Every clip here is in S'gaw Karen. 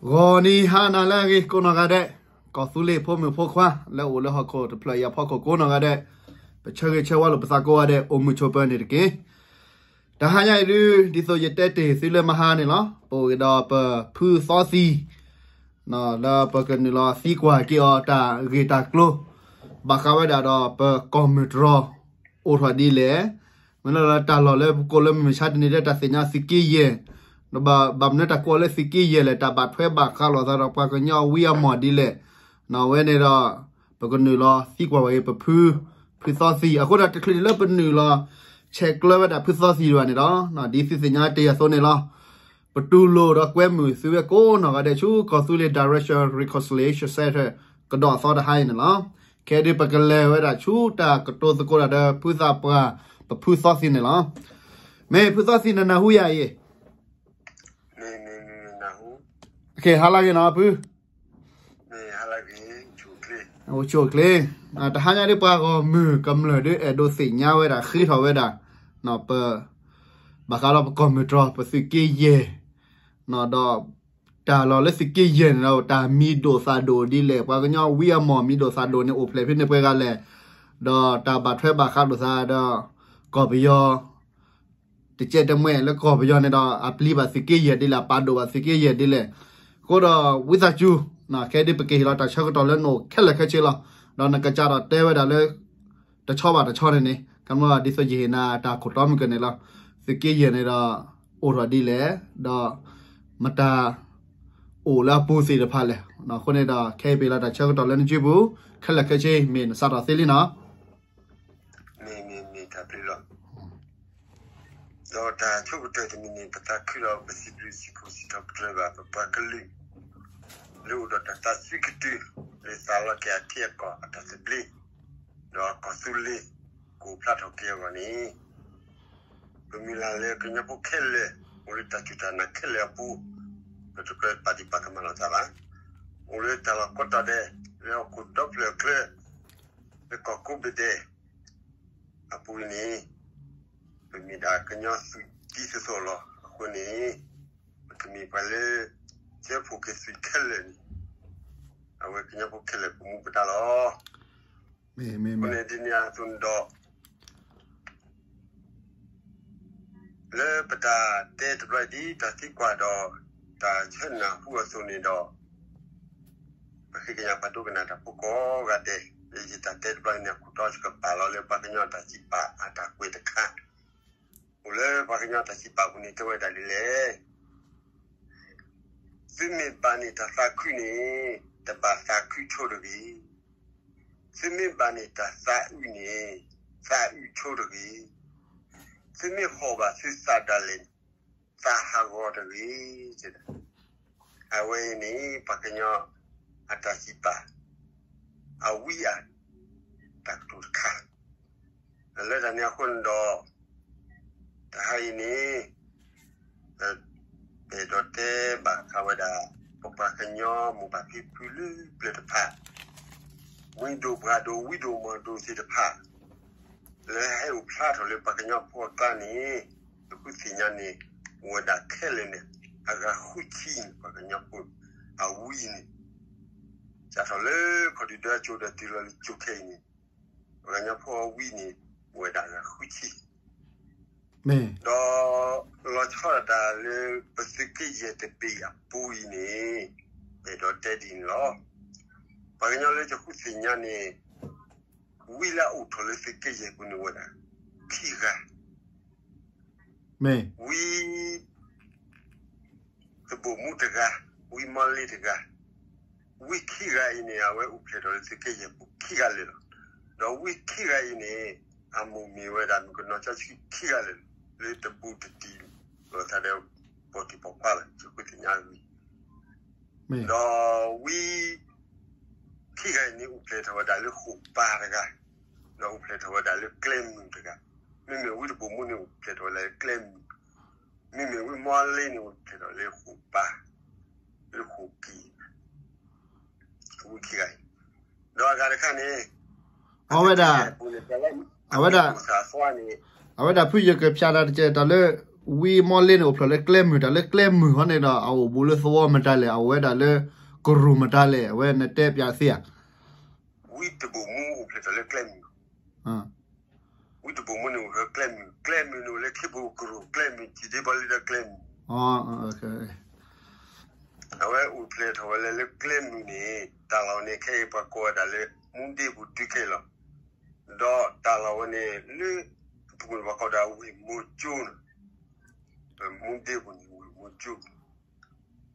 ဂီၤနံၤဟါနၤလၢအဂ့ၤကိးနီၢ်ဂၤဒဲး, ကီၢ်သူလ့ၤဖိမုၣ်ဖိခွါ လၢအိၣ်လၢဟီၣ်ခိၣ်တဖျၢၣ်အံၤအဖီခိၣ်ကိးနီၢ်ဂၤဒဲး, ပဆၢဂ့ၤဆၢဝါလိာ်ပသးကိးဂၤဒဲး အိၣ်မုာ်ဆိးပၢၤန့ၣ်တက့ၢ်. တဟါညါအံၤဒုး ဒ်သိးယတဲတ့ၢ်သုလၢမဟါန့ၣ်လီၤ. ပအိၣ်က့ၤဒီးပဖုသီသံ လၢပကနုာ်လီၤသံကွၢ်က့ၤအီၤတၢ်ဂ့ၢ်တၢ်ကျိၤ, ဘၣ်ဃးဝဲဒၣ်ဒီးပကီၢ်မုၢ်တြီၤ အိၣ်ထီၣ်ဒ်လဲၣ်, မ့ၢ်လၢတၢ်လီၢ်လၢပကိးလၢမုၢ်မဆါတနံၤလၢတၢ်သ့ၣ်ညါသုးက့ယဲၢ်, ဒီးဘၣ်မနုၤတၢ်ကိးလၢသုးက့ယဲၢ်လဲၣ်, တၢ်ဘၣ်ထွဲဘၣ်ဃးလိာ်သးဒီးပှၤကညီဝံအမီၢ်ဒ်လဲၣ်, ဝဲန့ၣ်ဒီး ပကနုာ်လီၤသံကွၢ်ဝဲအံၤပဖု ဖုသီသံ, အဃိဒီးတချုးလၢပနုာ်လီၤ ဆဲးကျၢဝဲဒၣ်ဖုသီသံဘၣ်န့ၣ်ဒီး ဒ်သုသ့ၣ်ညါတ့ၢ်အသိးန့ၣ်လီၤ. ပတူၢ်လိာ်ဒီးကွဲမုာ်သုဝဲကိးနီၢ်ဂၤဒဲးဆူ ကီၢ်သူလ့ၤ Direction Reconciliation Center ကဒီးအသီတဟါအံၤန့ၣ်လီၤ. ခဲဒုးပကလဲၤဝဲဒၣ်ဆူတၢ်ကတိၤသကိးတၢ်ဒီးဖုသးပှၢ် ပဖုသီသံန့ၣ်လီၤ. မ့ၢ်ဖုသီသံနနၢ်ဟူယၤအံၤ, ဟါလၢဂ့ၤနီၤဖု အိၣ်ဆူၣ်အိၣ်ချ့, တဟါညါဒ်ပှၤဂီၢ်မုၢ်ကမျၢၢ်ဒ်အဲၣ်ဒိးသ့ၣ်ညါဝဲဒၣ် ဃ့ထီၣ်ဝဲဒၣ် ပ ဘၣ်ဃးဒီးပကီၢ်မုၢ်တြီၤ ပသုးက့ယဲၢ်, ဒီးတၢ်လီၢ်လၢသုးက့ယဲၢ်န့ၣ်ဒီး တၢ်မံၤဒိၣ်သၣ်ဒိၣ်ဒ်လဲၣ်, ပှၤကညီဝံအမီၢ်မံၤဒိၣ်သၣ်ဒိၣ်န့ၣ် အိၣ်ဖျဲၣ်ဖဲန့ၣ်ပှဲၤဂၤလဲၣ်, ဒီးတၢ်ဘၣ်ထွဲဘၣ်ဃးလိာ်သးဒီး ကီၢ်ပယီၤ တကဲတမှဲလၢကီၢ်ပယီၤန့ၣ်ဒီး အပျံၤဘၣ်သုးက့ယဲၢ်ဒ်လဲၣ်, အပာ်ဒိၣ်ဘၣ်သုးက့ယဲၢ်ဒ်လဲၣ်, အဃိဒီးဝံသးစူၤ ခဲဒ်ပကဟ့ၣ်လီၤတၢ်ဆၢကတီၢ်လၢနအိၣ်ခဲလၢာ်ခဲဆ့လီၤ. ဒီးနကစးဒီးတဲဝဲဒၣ်လၢ တဆီဘၣ်တဆီန့ၣ်န့ၣ် ကမ့ၢ်ဒ်သိးယဟ့ၣ်နၤတၢ်ခိၣ်တီမုၢ်ကန့ၣ်လီၤ. သုးက့ယဲၢ်န့ၣ်ဒီး အိၣ်ထီၣ်ဒ်လဲၣ်, ဒီးမတၤအိၣ်လၢအပူၤသ့ၣ်တဖၣ်လဲၣ်. အဃိန့ၣ်ဒီး ခဲအံၤပဟ့ၣ်လီၤတၢ်ဆၢကတီၢ်လၢနစုပူၤ ခဲလၢာ်ခဲဆ့ မ့ၢ်နစးထီၣ်သ့လံနီၤ. မ့ၢ်မ့ၢ်မ့ၢ်တၢ်ဘျုးလီၤ. ဒီးတၢ်ဆိကတၢၢ်တမံၤန့ၣ် ပသးခုဒီးပစံးဘျုးစံးဖှိၣ်စံးထီၣ်ပတြၢၤဘၣ် ပပှၤကလုာ် လၢအိၣ်ဒီးတၢ်သးစွံကတုာ် လၢသးလီက့ၤအထံအကီၢ်အတၢ်သဘျ့, ဒီးကီၢ်သူလ့ၤ ကအိၣ်ဖျါထီၣ်က့ၤအဂီၢ်န့ၣ် ပမုၢ်လၢ်လၢကညီဖိခဲလၢာ် အိၣ်လၢတၢ်စူၢ်တၢ်နာ်ခဲလၢာ်အပူၤ, ဒီးတကြၢးပာ်ဒံးပာ်ကမၣ်လိာ်သးဘၣ်. အိၣ်လၢတၢ်လီၢ်ကိးတီၤဒဲး လၢဟီၣ်ခိၣ်ဒီဖျၢၣ်အချၢ လၢကီၢ်ကိးဘ့ၣ်ဒဲး အပူၤန့ၣ် ပမ့ၢ်ဒၣ်ကညီသူၣ်ဒ်သိးသိးလီၤ. အဃိန့ၣ် ပကမ့ၢ်ပှၤလၢ စၢဖှိၣ်က့ၤသုးခဲလၢာ်န့ၣ် အဝဲကညီဖိခဲလၢာ်ပမူပဒါလီၤ. အဃိန့ၣ်ဒ်န့ၣ်အသိးန့ၣ်ဒီး လၢပတၢ်တဲတဘျီအံၤဒ်တၢ်သံကွၢ်ဒီး တၢ်ဆၢနၢ်ဟူအသိးန့ၣ်ဒီး ပဃ့ကညးပှၤဒိကနၣ်တၢ်ဖိကိးဂၤဒဲး, လၢယတၢ်တဲတဘျီအံၤန့ၣ် အခိၣ်တီယကပာ်လီၤလၢပှၤကညီတၢ်စံးပာ်အတၢ်ကွဲးတခါ, အိၣ်လၢပှၤကညီတၢ်စံးပာ်ပူၤန့ၣ် တဲဝဲဒၣ်ဒ်လဲၣ်, သုမ့ၢ်ဘၣ်န့ၢ်တၢ်သးခုန့ၣ် တဘၣ်သးခုဆိတဂ့ၤ. သုမ့ၢ်ဘၣ်န့ၢ်တၢ်သးအုးန့ၣ် သးအုးဆိတဂ့ၤ. သုမ့ၢ်ဟီၣ်ဘၣ်သုသးဒၣ်လဲာ်န့ၣ် သးဟးဂီၤတဂ့ၤ. အဝဲအံၤန့ၣ် ပှၤကညီအတၢ်စံးပာ် အဝံအ တၢ်ကတိၤတခါ, လၢတၢ်န့ၣ်အဃိန့ၣ်ဒီး တဟါအံၤန့ၣ် ပအဲၣ်ဒိးတဲဘၣ်ဃးဝဲဒၣ် ပပှၤကညီမိၢ်ပၢ်ဖံဖုလၢပျၢၤတဖၣ်, ဝံဒိၣ်ပှၢ်ဒိၣ် ဝံဒိၣ်မီၢ်ဒိၣ်သ့ၣ်တဖၣ် လၢဟဲအိၣ်ဖျါထီၣ်လၢပှၤကညီဖိအကျါန့ၣ် ယဃုသ့ၣ်ညါန့ၣ် အိၣ်ဝဲဒၣ်ခဲလၢာ်န့ၣ် အဂၤဃုဆံန့ၣ် ပှၤကညီဖိအဝံန့ၣ် စးထီၣ်လၢခီၣ်ဒုးဒၢကၠိဒီးတုၤလီၤလၢကၠိခဲအံၤန့ၣ် ပှၤကညီဖိအဝံန့ၣ် အိၣ်ဝဲဒၣ်အဂၤဃုဆံ ဒီးလီၤဆီဒၣ်တၢ်လၢပသုးက့ယဲၢ်တဘ့ၣ်အပူၤအံၤန့ၣ် အဲၣ်ဒိးတဲဒ်န့ၣ်လီၤ. ပှၤကညီလၢယဃုသ့ၣ်ညါန့ၣ် ဝံလၢအအိၣ်ထီၣ်လၢသုးက့ယဲၢ်ပူၤန့ၣ်အိၣ်ဝဲဒၣ် ခံဂၤ, ဝံ တဘိၣ်မူတဂၤ, ဝံမီလ့တဂၤ, ဝံခံဂၤအံၤန့ၣ် အဝဲအိၣ်ဖျဲၣ်ထီၣ်လၢသုးက့ယဲၢ်ပူၤခံဂၤလၢာ်လီၤ. ဒီးဝံခံဂၤအံၤန့ၣ် အမိၢ်မ့ၢ်ဝဲဒၣ်မုၣ်ကနီၤကၠီဆှံခံဂၤလၢာ်လီၤ. လၢတဘူးတတံၢ်လိာ်သးဒီး ပိာ်တံၢ်ပိာ်ခွါဘၣ် ယဃုသ့ၣ်ညါဝံၤ ဒီးဝံ ခံဂၤအံၤန့ၣ် အိၣ်ဖျဲၣ်ထီၣ်ဝဲဒၣ်လၢဃိာ်ပၤတဂၤ, ဒီးအိၣ်ဖျဲၣ်ထီၣ်ဝဲဒၣ်လၢကျဲမုၢ်တဂၤ, မ့မ့ၢ်ဝံတဘိၣ်မူန့ၣ်အိၣ်ဖျဲၣ်ထီၣ်ဝဲဒၣ်လၢကျဲမုၢ်, မ့မ့ၢ်ဝံမီလ့န့ၣ်အိၣ်ဖျဲၣ်ထီၣ်လၢဃိာ်ပၤ, လၢဃိာ်ကံၤ, ဝံခံဂၤအံၤ, ဒီးအဂၤတခါန့ၣ် အဝဲဒၣ် အဝဲဒၣ် အဝဲဒၣ်ဖုယကဖျါဒၣ်တကဲတၢ်လၢ ဝံမီၢ်လ့ၣ်န့ၣ် အိၣ်ဖျဲၣ်လၢကျဲမုၢ် တၢ်လၢကျဲမုၢ်ဟီန့ၣ်ဒီး အအိၣ်ဘူးလၢသဝီမတၤလဲၣ် အအိၣ်ဝဲဒၣ်လၢကရူၢ်မတၤလဲၣ် အဝဲနတဲပၠးသ့ဧါ. ဝံတဘိၣ်မူအိၣ်ဖျဲၣ်ထီၣ်လၢကျဲမုၢ်, ဝံတဘိၣ်မူန့ၣ်အိၣ်ဖျဲၣ်ကျဲမုၢ်, ကျဲမုၢ်န့ၣ်အိၣ်လၢထံဘိကရူၢ် ကျဲမုၢ် ကံဒ့ဘီလံဒီးကျဲမုၢ် အဝဲအိၣ်ဖျဲၣ်ထီၣ်ဝဲလၢကျဲမုၢ်န့ၣ် တၢ်လီၢ်န့ၣ် ခဲအံၤပှၤကိးဝဲဒၣ်လၢ မူဒ့ပူၤတုၤခဲလီၤ. ဒီးတၢ်လီၢ်ဝဲန့ၣ် လၢပူၤန့ၣ် ပှၤကိးဒၣ်ဝ့ၢ်မိၤကၠိန့ၣ်, မူဒ့ပူၤန့ၣ် ဝ့ၢ်မိၤကၠိ, ဒ်န့ၣ်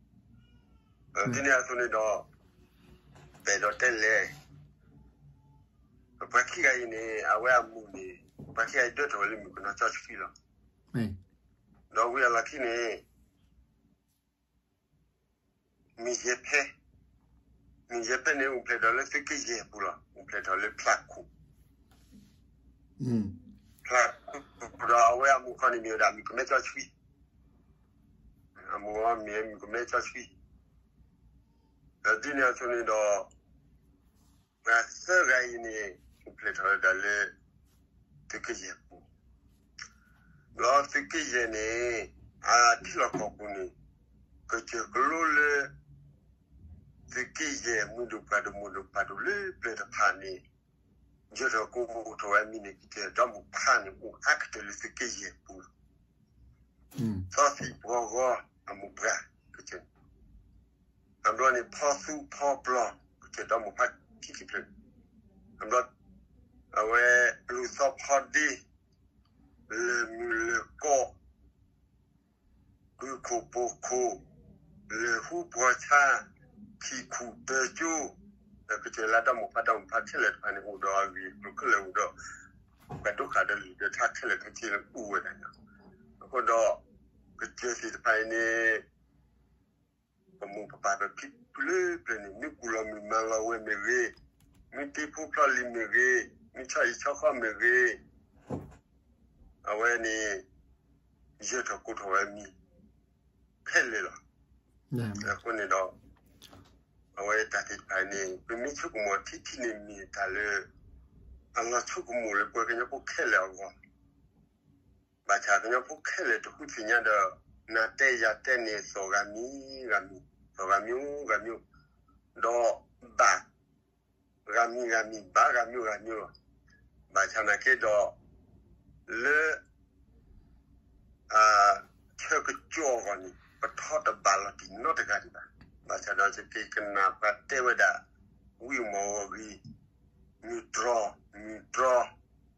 အသိးန့ၣ်ဒီး ပအဲၣ်ဒိးတဲလဲၣ်, ပှၤခံဂၤအံၤန့ၣ် အဝဲအမိၢ်န့ၣ် ပှၤခံဂၤအံၤဒၢထီၣ်ဝဲလၢမုၣ်ကနီၤကၠီဆှံလီၤ. ဒီးဝံအလီၢ်ခံန့ၣ် မုၣ်ယဲၢ်ဖဲ, မုၣ်ယဲၢ်ဖဲန့ၣ် အိၣ်ဖျဲၣ်ထီၣ်လၢသုးက့ယဲၢ်ပူၤလီၤ. အိၣ်ဖျဲၣ်ထီၣ်လၢဖျးခိၣ်, ဖျးခိၣ်ဒီး အဝဲအမိၢ်ခီန့ၣ် မ့ၢ်ဝဲဒၣ်မုၣ်ကမဲကၠီဆှံ, အမိၢ်မ့ၢ်မုၣ်ကမဲကၠီဆှံ, ဒီးဒ်န့ၣ်အသိးန့ၣ်ဒီး ပှၤသၢဂၤအံၤန့ၣ် အိၣ်ဖျဲၣ်ထီၣ်ဝဲဒၣ်လၢ သုးက့ယဲၢ်ပူၤ, ဒီးသုးက့ယဲၢ်န့ၣ် အထံလီၢ်ကီၢ်ပူၤန့ၣ် ကစၢၢ်ကလိလၢ သုးက့ယဲၢ်မုၢ်ဒိၣ်ပှၢ်ဒိၣ် မုၢ်ဒိၣ်ပှၢ်ဒိၣ်လၢပျၢၤတဖၣ်န့ၣ် ယၢၢ်ထီၣ်ကိးမုၢ်ထီၣ်ဝဲအမံၤန့ၣ် ကစၢၢ်ဒီမုၣ်ဖးန့ၣ် အိၣ်အါကတၢၢ်လၢသုးက့ယဲၢ်ပူၤလီၤ. သီသံၣ်ဘှီဂီၤအမိၢ်ပှၢ်, ကစၢၢ်, အဘျီန့ၣ် ဖီသူဖီပျီ, ကစၢၢ်ဒီမုၣ်ဖးခံဆံဖျၢၣ်, အဘျီ အဝဲ လူၤသီဖီဒ့, လၢၢ်မုၢ်လၢၢ်ကီၢ်, ကုခိၣ်ပိာ်ခိၣ်, လၢၢ်ဟူပှီၤဆါ, ခံခူၣ်တၢကၠိ, ဒီးကစၢၢ်လၢဒီမုၣ်ဖးဒီမုၣ်ဖးခဲလၢာ်တဖၣ်န့ၣ် အိၣ်ဒီးအဂ့ၢ်အကျိၤခဲလၢာ်အိၣ်ဒီး ပှၤဒိၣ်ဃာ်ဒီးလုၢ်ဒီးထါခဲလၢာ်ခဲဆ့လၢအူဝဲဒၣ်န့ၣ်, အဃိဒီး ကစၢၢ်သ့ၣ်တဖၣ်အံၤန့ၣ် ပမိၢ်ပပၢ်ပဖံဖုလၢပျၢၤန့ၣ် မ့ၢ်ကူၣ်လီၤမုၢ်မၤလီၤဝဲမ့ၢ်ဂ့ၤ, မ့ၢ်တ့ဖိဖျီလံၤမ့ၢ်ဂ့ၤ, မ့ၢ်ဆီဟံၣ်ဆီဃီမ့ၢ်ဂ့ၤ, အဝဲန့ၣ် ယၢၢ်ထီၣ်ကိးထီၣ်ဝဲမံၤ ခဲလၢာ်လီၤ. အဃိန့ၣ်ဒီး အဝဲတၢ်သ့ၣ်တဖၣ်န့ၣ် ပမ့ၢ်ဆိကမိၣ်ထံထံန့ၣ်မ့ၢ်တၢ်လၢ အလီၤဆိကမိၣ်လၢပှၤကညီဖိခဲလၢာ်အဂီၢ်, ဘၣ်ဆၣ်ကညီဖိခဲလၢာ်တဃုသ့ၣ်ညါဒီး နၤတဲယၤတဲန့ၣ် သီၣ်ဂၤမံၤဂၤမံၤ, သီၣ်ဂၤမံၤဂၤမံၤ, ဒီးဘၣ် ဂၤမံၤဂၤမံၤ ဘၣ်ဂၤမံၤဂၤမံၤလီၤ. ဘၣ်ဆၣ်နာ်က့ဒီး လၢ ဆၢကတီၢ်အဂီၢ်န့ၣ် ပထီတဘၣ်လီၤတံၢ်နီတဂၤဒံးဘၣ်. ဘၣ်ဆၣ်ဒီးယက့ၤကနၣ်ပှၤတဲဝဲဒၣ် ဝံမီၢ်ဂီၤဂ့ၤ, မုၢ်တြီ, မုၢ်တြ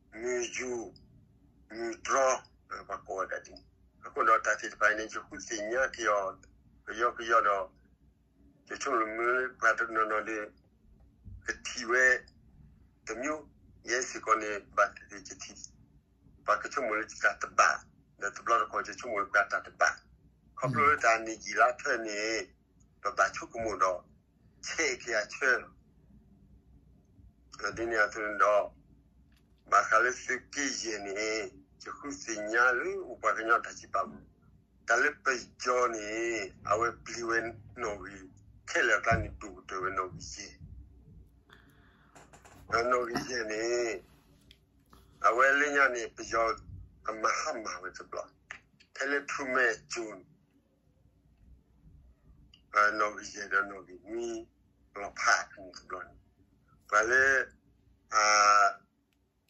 ီ, မုၢ်ယူၢ်, မုၢ်တြီ, ပှၤကိးဝဲဒၣ်ဒ်န့ၣ်. အဃိဒီးတၢ်သ့ၣ်တဖၣ်အံၤန့ၣ် ယဃုသ့ၣ်ညါက့ၤအီၤ ကယီကယီဒီး ယဆိကမိၣ်လၢပှၤတနီၤနီၤဒီး ကထံၣ်ဝဲ တမျိုး, ယဲစ့ၢ်ကီးန့ၣ် ဘၣ်သ့ၣ်သ့ၣ်ယထံၣ် ပှၤကဆိကမိၣ်လၢတၢ်တဘၣ်, ဒီးတဘျီတခီၣ်ယဆိကမိၣ်လၢပှၤတၢ်တဘၣ်, ခီဖျိလၢတၢ်န့ၢ်ယံာ်လါထၢန့ၣ် ပဘၣ်ဆိကမိၣ်ဒီး ဆဲးက့ၤအဆၢလီၤ. ဒ်န့ၣ်အသိးန့ၣ်ဒီး ဘၣ်ဃးလၢသုးက့ယဲၢ်န့ၣ် ယဃုသ့ၣ်ညါလၢအိၣ်ပှၤကညီတၢ်စံးပာ်မူ တၢ်လၢပယီၤန့ၣ် အဝဲပျံၤဝဲနီၣ်ဂံၢ် ခဲလၢာ်အကျါန့ၣ် ဒိၣ်ကတၢၢ်ဝဲနီၣ်ဂံၢ်ယဲၢ်, နီၣ်ဂံၢ်ယဲၢ်န့ၣ် အဝဲလၢညါန့ၣ် ပယီၤကမၤဟါမၢ်ဝဲတဘျီ, ဖဲလၢထူမဲာ်ကၠိၣ်န့ၣ် နီၣ်ဂံၢ်ယဲၢ်ဒီးနီၣ်ဂံၢ်နွံ လီၤဖးဖဲန့ၣ်တဘျီန့ၣ် ပှၤလၢ ဖီၣ်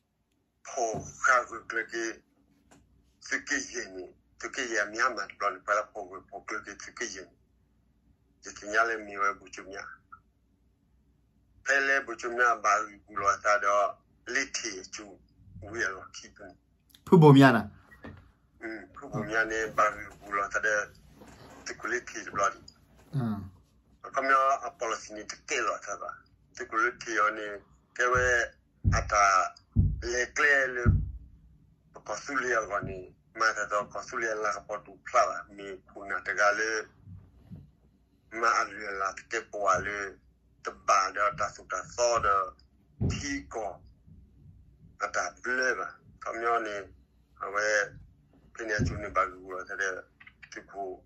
ဃာ်ဂၢၢ်ကျၢၤက့ၤ သုးက့ယဲၢ်န့ၣ် သုးက့ယဲၢ်အမံၤဟါမၢ်တဘျီန့ၣ် ပှၤလၢဖီၣ်ဂၢၢ်ဖီၣ်ကျၢၤက့ၤသုးက့ယဲၢ်န့ၣ် ယသ့ၣ်ညါလၢမ့ၢ်ဝဲဘိၣ်ကၠိမၠါ, ဖဲလၢဘိၣ်ကၠိမၠါဘၣ်ဂုာ်ပူၤလီၤအသးဒီး လ့ထံၣ်အကၠိ ဝံၤအလီၢ်ခံဖဲန့ၣ် ဖုဘိၣ်မၠါန့ၣ် ဖုဘိၣ်မၠါန့ၣ် ဘၣ်ဂုာ်ပူၤလီၤအသးဒီး သုးခိၣ်လ့ထံၣ်တဘျီန့ၣ် အခီပညီအ policy န့ၣ် တကဲလီၤအသးဘၣ်. သုးခိၣ်လ့ထံၣ်အီၤန့ၣ် ကဲဝဲအတၢ်လဲၤကျဲလၢ ပကီၢ်သူလ့ၤအဂီၢ်န့ၣ် မၤတၢ်ဒီးကီၢ်သူလ့ၤအလၤကပီၤတူာ်ဖျါဘၣ် မ့ၢ်ခိၣ်နၢ်တဂၤလၢ မၤအလုၢ်အလၢ်တကဲပဝးလၢ တဘၣ်ဒီးတၢ်သိၣ်တၢ်သီဒီး ထံကီၢ် အတၢ်ဘျၢဘၣ်. အခီပညီန့ၣ် အဝဲ ဖဲန့ၣ်အကၠိန့ၣ် ဘၣ်ဂုာ်ပူၤလီၤအသးဒီး သုး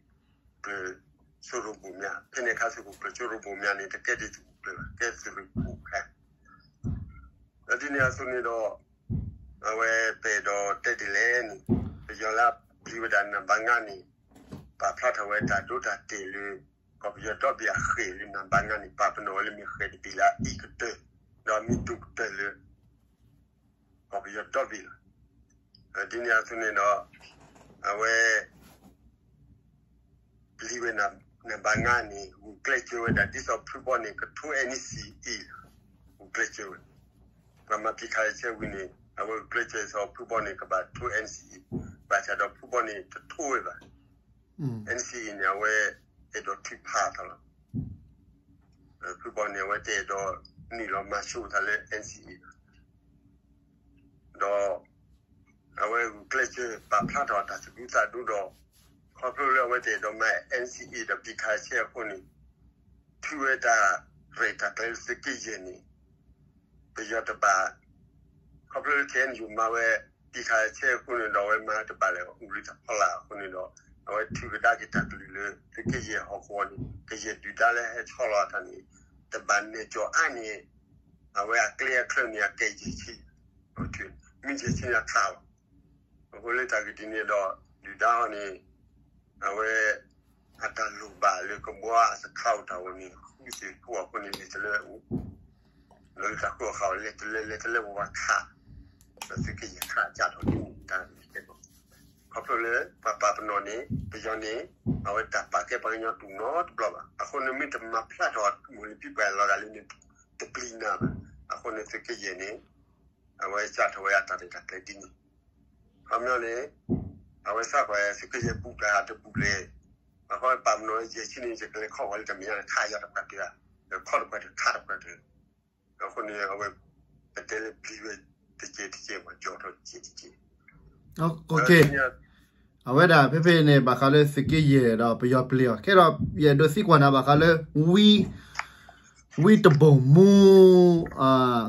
ခိၣ်ကျၢၢ်စိရိၤဘိၣ်မၠါ, ဖဲန့ၣ်အခါသုးခိၣ်ကျၢၢ်စိရိၤဘိၣ်မၠါန့ၣ် တကဲဒ်သုးခိၣ်ကျၢၢ်ဘၣ်, ကဲသုးရ့ၣ်ခိၣ်ခါ ဒီးဒ်န့ၣ်အသိးန့ၣ်ဒီး အဝဲပအဲၣ်ဒိးတဲဒ်လဲၣ်န့ၣ် ပယီၤလၢ ပျံၤဝဲဒၣ်နံဘၣ်ငါန့ၣ် ပာ်ဖျါထီၣ်ဝဲတၢ်ဒိတၢ်တဲာ်လၢ ကီၢ်ပယီၤဒီဘ့ၣ်အဃဲၤလၢနံဘၣ်ငါန့ၣ် ပာ်ပနီၣ်ဝဲလၢမ့ၢ်ဃဲၤတဘ့ၣ်လၢအအံၤကတၢၢ် ဒီးမ့ၢ်ဒိၣ်ကတၢၢ်လၢ ကီၢ်ပယီၤဒီဘ့ၣ်လီၤ. ဒ်န့ၣ်အသိးန့ၣ်ဒီး အဝဲ ပျံၤဝဲနံဘၣ်ငါန့ၣ် ဂုာ်ကျဲးစၢးဝဲဒၣ် ဒ်သိးဖုဘီန့ၣ် ကထိ NCA လီၤ. ဂုာ်ကျဲးစၢးဝဲ ပှၤမၤပျံၤခးဆဲဝံၤန့ၣ် အဝဲဂုာ်ကျဲးစၢးသိးဖုဘီန့ၣ် ကဘၣ်ထိ NCA ဘၣ်ဆၣ်ဒီးဖုဘီန့ၣ် တထိဝဲဘၣ်. NCA န့ၣ် အဝဲအဲၣ်ဒိးထုးဖးအသးလီၤ. ဖုဘီန့ၣ် အဝဲတအဲၣ်ဒိးနုာ်လီၤမၤဆိအသးလၢ NCA ဘၣ်. ဒီး အဝဲဂုာ်ကျဲးစၢးပာ်ဖျါထီၣ်တၢ်သဒူသးဒူဒီး ခီဖျိလၢအဝဲတအဲၣ်ဒိးမၤ NCA ဒီးပျံၤခးဆဲအဃိန့ၣ် ထုးဝဲတၢ်ရဲၣ်တၢ်ကျဲၤလၢသုးက့ယဲၢ်န့ၣ် ပယီၤတဘၣ် ခီဖျိလၢ KNU မၤဝဲ ပျံၤခးဆဲအဃိန့ၣ်ဒီး အဝဲမၤတဘၣ်လၢအူလံတၢ်ဖီလာ်အဃိန့ၣ်ဒီး အဝဲထုးကဒါက့ၤတၢ်ကလုၢ်လၢ သုးက့ယဲၢ်ဟီၣ်ကဝီၤန့ၣ် ကယဲၢ်ဒုၣ်ဒါလၢဟဲဆီလီၤအသးန့ၣ် တဘၣ်နဲၣ်ကၠီအါန့ၣ် အဝဲအကျဲအချၢန့ၣ် အကဲယဲၢ်ဆံ မ့ၢ်ယဲၢ်ဆံန့ၣ်အခးလီၤ. အဃိလၢတၢ်ဂ့ၢ်ဒ်န့ၣ်ဒီး ဒုၣ်ဒါဟီန့ၣ် အဝဲ အတၢ်လိၣ်ဘၣ်လၢကဘှါအစခါအိၣ်တၢ်ဝဲန့ၣ် ဃုသ့ၣ်ဃုအဃိန့ၣ် လဲၤတလၢအိၣ် လၢတၢ်ဃုအဃာ်အီၤလဲၤတလၢလဲၤတလၢပဝဲခး ဒီးသုးက့ယဲၢ်ခးကၢ်ထီၣ်ဒ်န့ၣ်တၢ်ဂ့ၢ်ကဲဘၣ် ခီဖျိလၢပှၤပာ်ပနီၣ်န့ၣ် ပယီၤန့ၣ် အဝဲတၢ်ပာ်ကဲပှၤကညီတူၢ်နီတဘျီဘၣ်. အဃိန့ၣ်မ့ၢ်တမၤဖျါထီၣ်မိၢ်လံပံပှဲၤလီၤဂာ်လံန့ၣ် တပျံၤနၤဘၣ်. အဃိန့ၣ်သုးက့ယဲၢ်န့ၣ် အဝဲစးထီၣ်ဝဲအတၢ်ရဲၣ်တၢ်ကျဲၤဒ်န့ၣ် ခီပညီန့ၣ် အဝဲစးကွၢ်သုးက့ယဲၢ်ပူၤတၢ်တပူၤလဲၣ်, အဃိပာ်ပနီၣ်ယဲၢ်ဆံန့ၣ် ယကလဲၤခီၣ်ဝဲလၢတမံၤညါန့ၣ် ခးယၤတပှၢ်တၢၢ်ဧါ, ခီၣ်တပှၢ်တၢၢ်ခးတပှၢ်တၢၢ်, အဃိန့ၣ် အဝဲ ပတဲလၢပျံၤဝဲတကဲးတကဲး ပှၤကၠီထီၣ်တကဲးတကဲး အဝဲဒၣ်ဖဲဖဲန့ၣ် ဘၣ်ဃးလၢသုးက့ယဲၢ်ဒီးပယီၤပျံၤအီၤ ခဲဒီးယအဲၣ်ဒိးသံကွၢ်နၤဘၣ်ဃးလၢ ဝံ ဝံတဘိၣ်မူ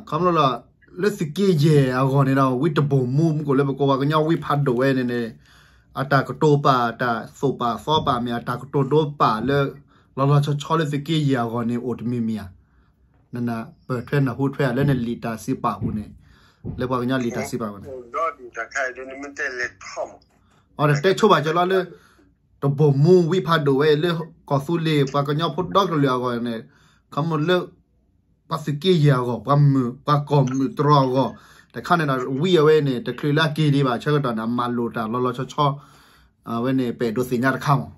ခီဖျိလီၤ လၢသုးက့ယဲၢ်အဂီၢ်န့ၣ်ဒီး ဝံတဘိၣ်မူ မူခိၣ်လၢပကိးပှၤကညီဝံဖးဒိၣ်ဝဲန့ၣ်န့ၣ် အတၢ်ကတိၤပာ် တၢ်သိၣ်ပာ်သီပာ်မ့ၢ် အတၢ်ကတိၤဒိပာ်လၢ လီၤလီၤဆီဆီလၢသုးက့ယဲၢ်အဂီၢ်န့ၣ် အိၣ်တမံၤမံၤဧါ, နနၢ်ပၢၢ်ထွဲနၢ်ဟူထွဲဧါ လၢနလံာ်တၢ်စံးပာ်ပူၤန့ၣ်, လၢပှၤကညီလံာ်တၢ်စံးပာ်ပူၤန့ၣ် အတတဲဆိဘၣ်ကလီလၢ တဘိၣ်မူဝံဖးဒိၣ်ဝဲလၢကီၢ်သူလ့ၤ ပှၤကညီဖိဒီကလုာ်အဂီၢ်န့ၣ် ခီမီလၢ ပှၤသုးက့ယဲၢ်အဂီၢ် ပှၤမုၢ် ပှၤကီၢ်မုၢ်တြီၢ်အဂီၢ် တခါန့ၣ်ဒီး ဝံအဝဲန့ၣ် တချုးလၢအက့ၤဒံးဘၣ် ဆၢကတီၢ်န့ၣ် အမၤလိာ်တၢ်လီၤလီၤဆီဆီ အဝဲန့ၣ် ပအဲၣ်ဒိးသ့ၣ်ညါတခါမး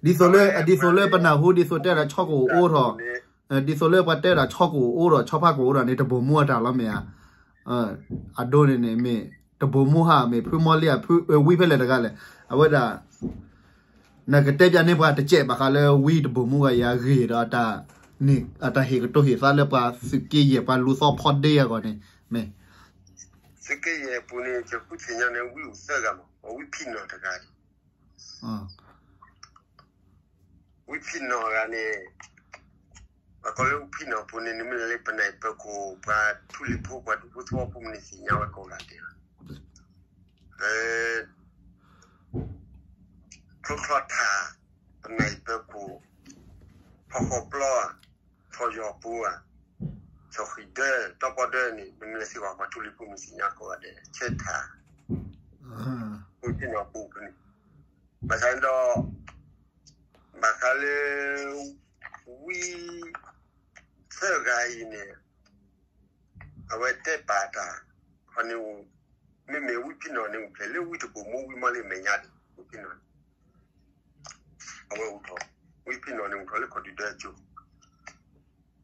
ဒ်သိးလၢ ဒ်သိးလၢပနၢ်ဟူ ဒ်သိးတဲဒၣ်ဆီကအိၣ်အိၣ်ထီၣ် ဒ်သိးလၢပှၤတဲဒၣ်ဆီကအိၣ်အိၣ်ထီၣ် ဆီဖါကအိၣ်အိၣ်ထီၣ်န့ၣ် တဘိၣ်မူအတၢ်လီၤမ့ၢ်ဧါ, အဒိန့ၣ်န့ၣ် မ့ၢ်တဘိၣ်မူဟါ မ့ၢ်ဖုမီလံဧါ ဖုဝံဖဲလဲၣ်တဂၤလဲၣ် အဝဲဒၣ် နကတဲပျးန့ၢ်ပှၤတကဲးဘၣ်ဃးလၢဝံတဘိၣ်မူဂၤအံၤအဂ့ၢ်ဒီး အတၢ်ဟ့ၣ်ကတိၤဟ့ၣ်သါလၢပှၤသုးက့ယဲၢ် ပှၤလူၤသီဖီဒ့အဂီၢ်န့ၣ် မ့ၢ် သုးက့ယဲၢ်အပူၤန့ၣ် ယဃုသ့ၣ်ညါန့ၣ် ဝံအိၣ်သၢဂၤမး ဝံဖံးနီၣ်တဂၤန့ၣ် ဝံဖံးနီၣ်တဂၤန့ၣ် ပှၤကိးလၢဝံဖံးနီၣ်အပူၤန့ၣ် နမ့ၢ်လဲၤလၢပနၢ်ပၢၢ်ခိၣ် ပှၤထူလံၤဖိ ပှၤဒူဖိသဝီဖိမုၢ်န့ၣ်သ့ၣ်ညါဝဲကိးဂၤဒဲးလီၤ. ချိချီထး ပနၢ်ပၢၢ်ခိၣ် ဖီဃီပျီ ဖီယီၤပူၤ စီၤဃံဒၢ တီပီဒၢန့ၣ် နမ့ၢ်လဲၤစ့ၢ်ကီးပှၤထူလံၤဖိမုၢ်သ့ၣ်ညါကိးဂၤဒဲး ဆဲထး ဝံဖံးနီၣ်အပူၤန့ၣ် ဘၣ်ဆၣ်န့ၣ်ဒီး ဘၣ်ဃးလၢ ဝံ သၢဂၤအံၤန့ၣ် အဝဲတဲပာ်တၢ် ခီန့ၣ် မ့မ့ၢ်ဝံဖံးနီၣ်န့ၣ် အိၣ်ဖျဲၣ်လၢဝံတဘိၣ်မူဝံမီလ့မဲာ်ညါန့ၣ် ဝံဖံးနီၣ်န့ၣ် အဝဲအိၣ်ထီၣ် ဝံဖံးနီၣ်န့ၣ်အိၣ်ထီၣ်လၢကီၢ်ဒုၣ်ဒၢ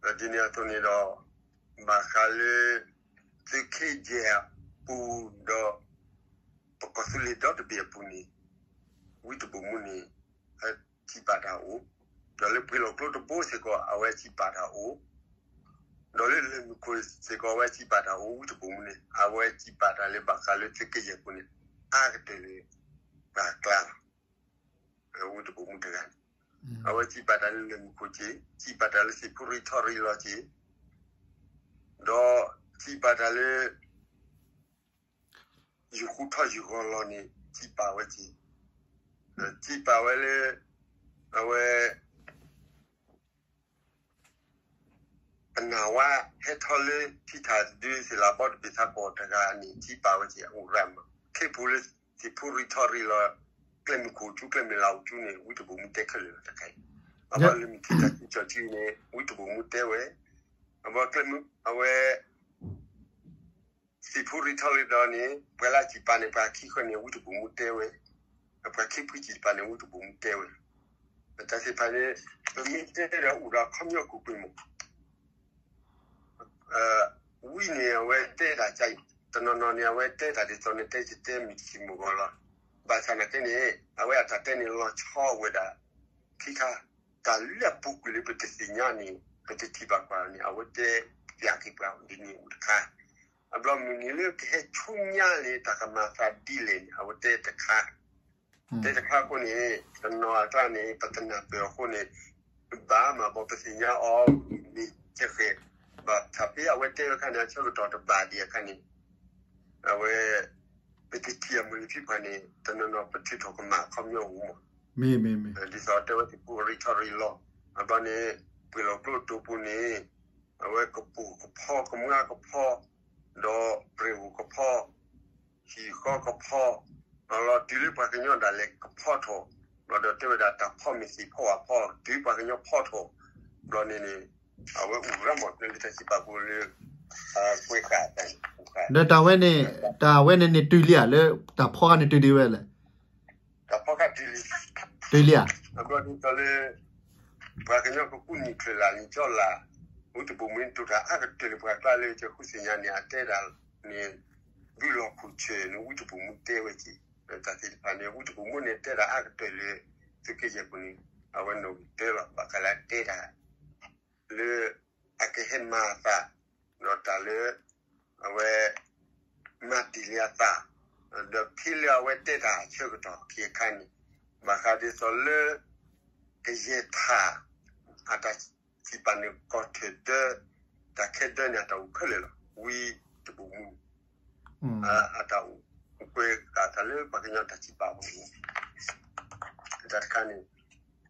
အစိၤ ဒီးဒ်န့ၣ်အသိးန့ၣ်ဒီး ဘၣ်ဃးလၢ သုးက့ယဲၢ်အပူၤဒီး ပကီၢ်သူလ့ၤဒီတဘ့ၣ်အပူၤန့ၣ် ဝံတဘိၣ်မူန့ၣ် အစံးပာ်တၢ်အိၣ်, ဒီးလၢပှ့ၤလီၢ်ကျိတဘိစ့ၢ်ကီး အဝဲစံးပာ်တၢ်အိၣ်, ဒီးလၢလၢၢ်မုၢ်ခိၣ်စ့ၢ်ကီး အဝဲစံးပာ်တၢ်အိၣ် ဝံတဘိၣ်မူန့ၣ် အဝဲစံးပာ်တၢ်လၢဘၣ်ဃးလၢသုးက့ယဲၢ်ပူၤန့ၣ် အါကတၢၢ်လၢ ပှၤကျါလီၤ. ဝံတဘိၣ်မူတဂၤန့ၣ် အဝဲစံးပာ်တၢ်လၢလၢၢ်မုၢ်ခိၣ်က့ၤ, စံးပာ်တၢ်လၢစံးဖူရံထီရံလီၤက့ၤ, ဒီးစံးပာ်တၢ်လၢ ယုၢ်ဃူထီၣ်ယုၢ်ဂီၤလီၤန့ၣ် စံးပာ်ဝဲက့ၤ, စံးပာ်ဝဲလၢ အဝဲ ပနၢ်ဝါဟဲထီၣ်လၢထံထၣ်ဒုးသ့ၣ်လၤဘီတဘ့ၣ်သးပှၢ်တဂၤန့ၣ် စံးပာ်ဝဲက့ၤ အအိၣ်ရၣ်မး ခ့ပူၤလၢ သ့ၣ်ဖိရံထီရံလီၤ, ကျဲမုၢ်ခိၣ်ကၠူ ကျဲမုၢ်လၢ်အိၣ်ကၠူန့ၣ် ဝံတဘိၣ်မူတဲခဲလၢာ်လီၤတခါအံၤ. အဘၣ်လၢမုၢ်ထံၣ်တၢ်ထံၣ်ကၠီထံန့ၣ် ဝံတဘိၣ်မူတဲဝဲ, အဘၣ်ကျဲမုၢ် အဝဲ သ့ၣ်ဖိရံထီရံဒီးန့ၣ် ပှၤလၢစံၣ်ပာ်န့ၣ် ပှၤခံဃၢၤန့ၣ် ဝံတဘိၣ်မူတဲဝဲ, ပှၤခံဖုစံၣ်တပာ်န့ၣ် ဝံတဘိၣ်မူတဲဝဲ, တၢ်သ့ၣ်တဖၣ်န့ၣ် ပမ့ၢ်တဲဒီးအိၣ်ဒီးအခီပညီကွ့ၢ်ကွ့ၢ်မး ဝံန့ၣ် အဝဲတဲတၢ်ကအံၤ, တနီၤနီၤန့ၣ် အဝဲတဲတၢ်ဒ်သိးန့ၣ် တဲကတဲမုၢ်ဆ့ၣ်မုၢ်ဂီၤလီၤ. ဘၣ်ဆၣ်နာ်က့န့ၣ် အဝဲအတၢ်တဲန့ၣ် လီၤဆီဝဲဒၣ်ခံခါ, တၢ်လၢအပူၤကွံာ်လၢပတသ့ၣ်ညါန့ၣ် ပတထံၣ်ဘၣ်ကွၢ်န့ၣ် အဝဲတဲပျးက့ၤပှၤဒ်န့ၣ်အိၣ်တခါ, အဘျီမုၢ်နံၤလၢကဟဲဆူညါလၢတၢ်ကမၤသးဒ်လဲၣ်န့ၣ် အဝဲတဲတခါ တဲတခါအဃိန့ၣ် တနီၤအကျါန့ၣ် ပတနၢ်ပၢၢ်အဃိန့ၣ် ဘၣ်မၤဘီပသ့ၣ်ညါအီၤမ့ၢ်ကဲဃဲ, ဘၣ်ဆၣ်ဖဲအဝဲတဲဝဲအခါန့ၣ် အဆၢကတီၢ်တဘၣ်ဒံးအခါန့ၣ် အဝဲ ပတထံၣ်အမုၢ်လၢဖံဖၣ်န့ၣ် တနီၤနီၤပထုးထီၣ်ကမၣ်အခီပညီအိၣ်မး, ဒ်သိးတဲဝဲသ့ၣ်ဖိအရံထီရံလီၤ. အဘျီန့ၣ် ပှဲၤလီၤကျိတိာ်ပူၤန့ၣ် အဝဲကပိာ်ကဖီ ကမွါကဖီ ဒီးပြဲၤဧိၤကဖီ ဟံၣ်ဃီကဖီ, လီၤတုၤလၢပှၤကညီဒၣ်လဲာ်ကဖီထီၣ်, ဘျီဒီးတဲဝဲဒၣ်တၢ်ဖီမ့ၢ်သ့ၣ်ဖီဝဲဖီ, တုၤပှၤကညီဖီထီၣ်, ဘျီန့ၣ်န့ၣ် အဝဲအိၣ်ရၢမး လၢတၢ်စံးပာ်ပူၤလၢ ကွဲးဃာ်တၢ်န့ၣ် ဒီးတၢ်ဝဲန့ၣ် တၢ်ဝဲန့ၣ်န့ၣ်တုၤလံဧါ လၢတၢ်ဖီခါန့ၣ်တုၤဒံးဝဲလဲၣ်, တၢ်ဖီခါတုၤလံ, တုၤလံဧါ, အဘျီဒ်သိးလၢ ပှၤကညီကကူနံၣ်ချၢၣ်လၢ်နံၣ်ကၠီလၢ်, ဝံတဘိၣ်မူန့ၣ်တိၢ်တၢ်အါကတၢၢ်လၢပှၤကျါလၢကဃုသ့ၣ်ညါန့ၣ် အတဲဒၣ်န့ၣ် ဘုလီၢ်ခိၣ်ဆၢၣ်န့ၣ် ဝံတဘိၣ်မူတဲဝဲက့ၤ, တၢ်သ့ၣ်တဖၣ်န့ၣ် ဝံတဘိၣ်မူန့ၣ်တဲဒၣ်အါကတၢၢ်လၢ သုးက့ယဲၢ်ပူၤန့ၣ် အဝဲနီၣ်ဂံၢ်တၢလီၤ ဘၣ်ဃးလၢအတဲဒၣ် လၢအကဟဲမၤအသး, ဒီးတၢ်လၢ အဝဲ မၤတ့ၢ်လံအသး, ဒီးဖဲလၢအဝဲတဲတၢ်အဆၢကတီၢ်ခံအခါန့ၣ် ဘၣ်ဃးဒ်သိးလၢ ကယဲၢ်ထၣ် အတၢ်စံးပာ်န့ၣ် ကီၢ်ထၢၣ်ဒၢ တၢ်ခဲဒၢန့ၣ် အတၢ်အိၣ်ခဲလၢာ်လီၤ. ဝံတဘိၣ်မူ အတၢ်အိၣ်ကွဲးဃာ်တၢ်လၢပှၤကညီတၢ်စံးပာ်အပူၤ တၢ်တခါန့ၣ်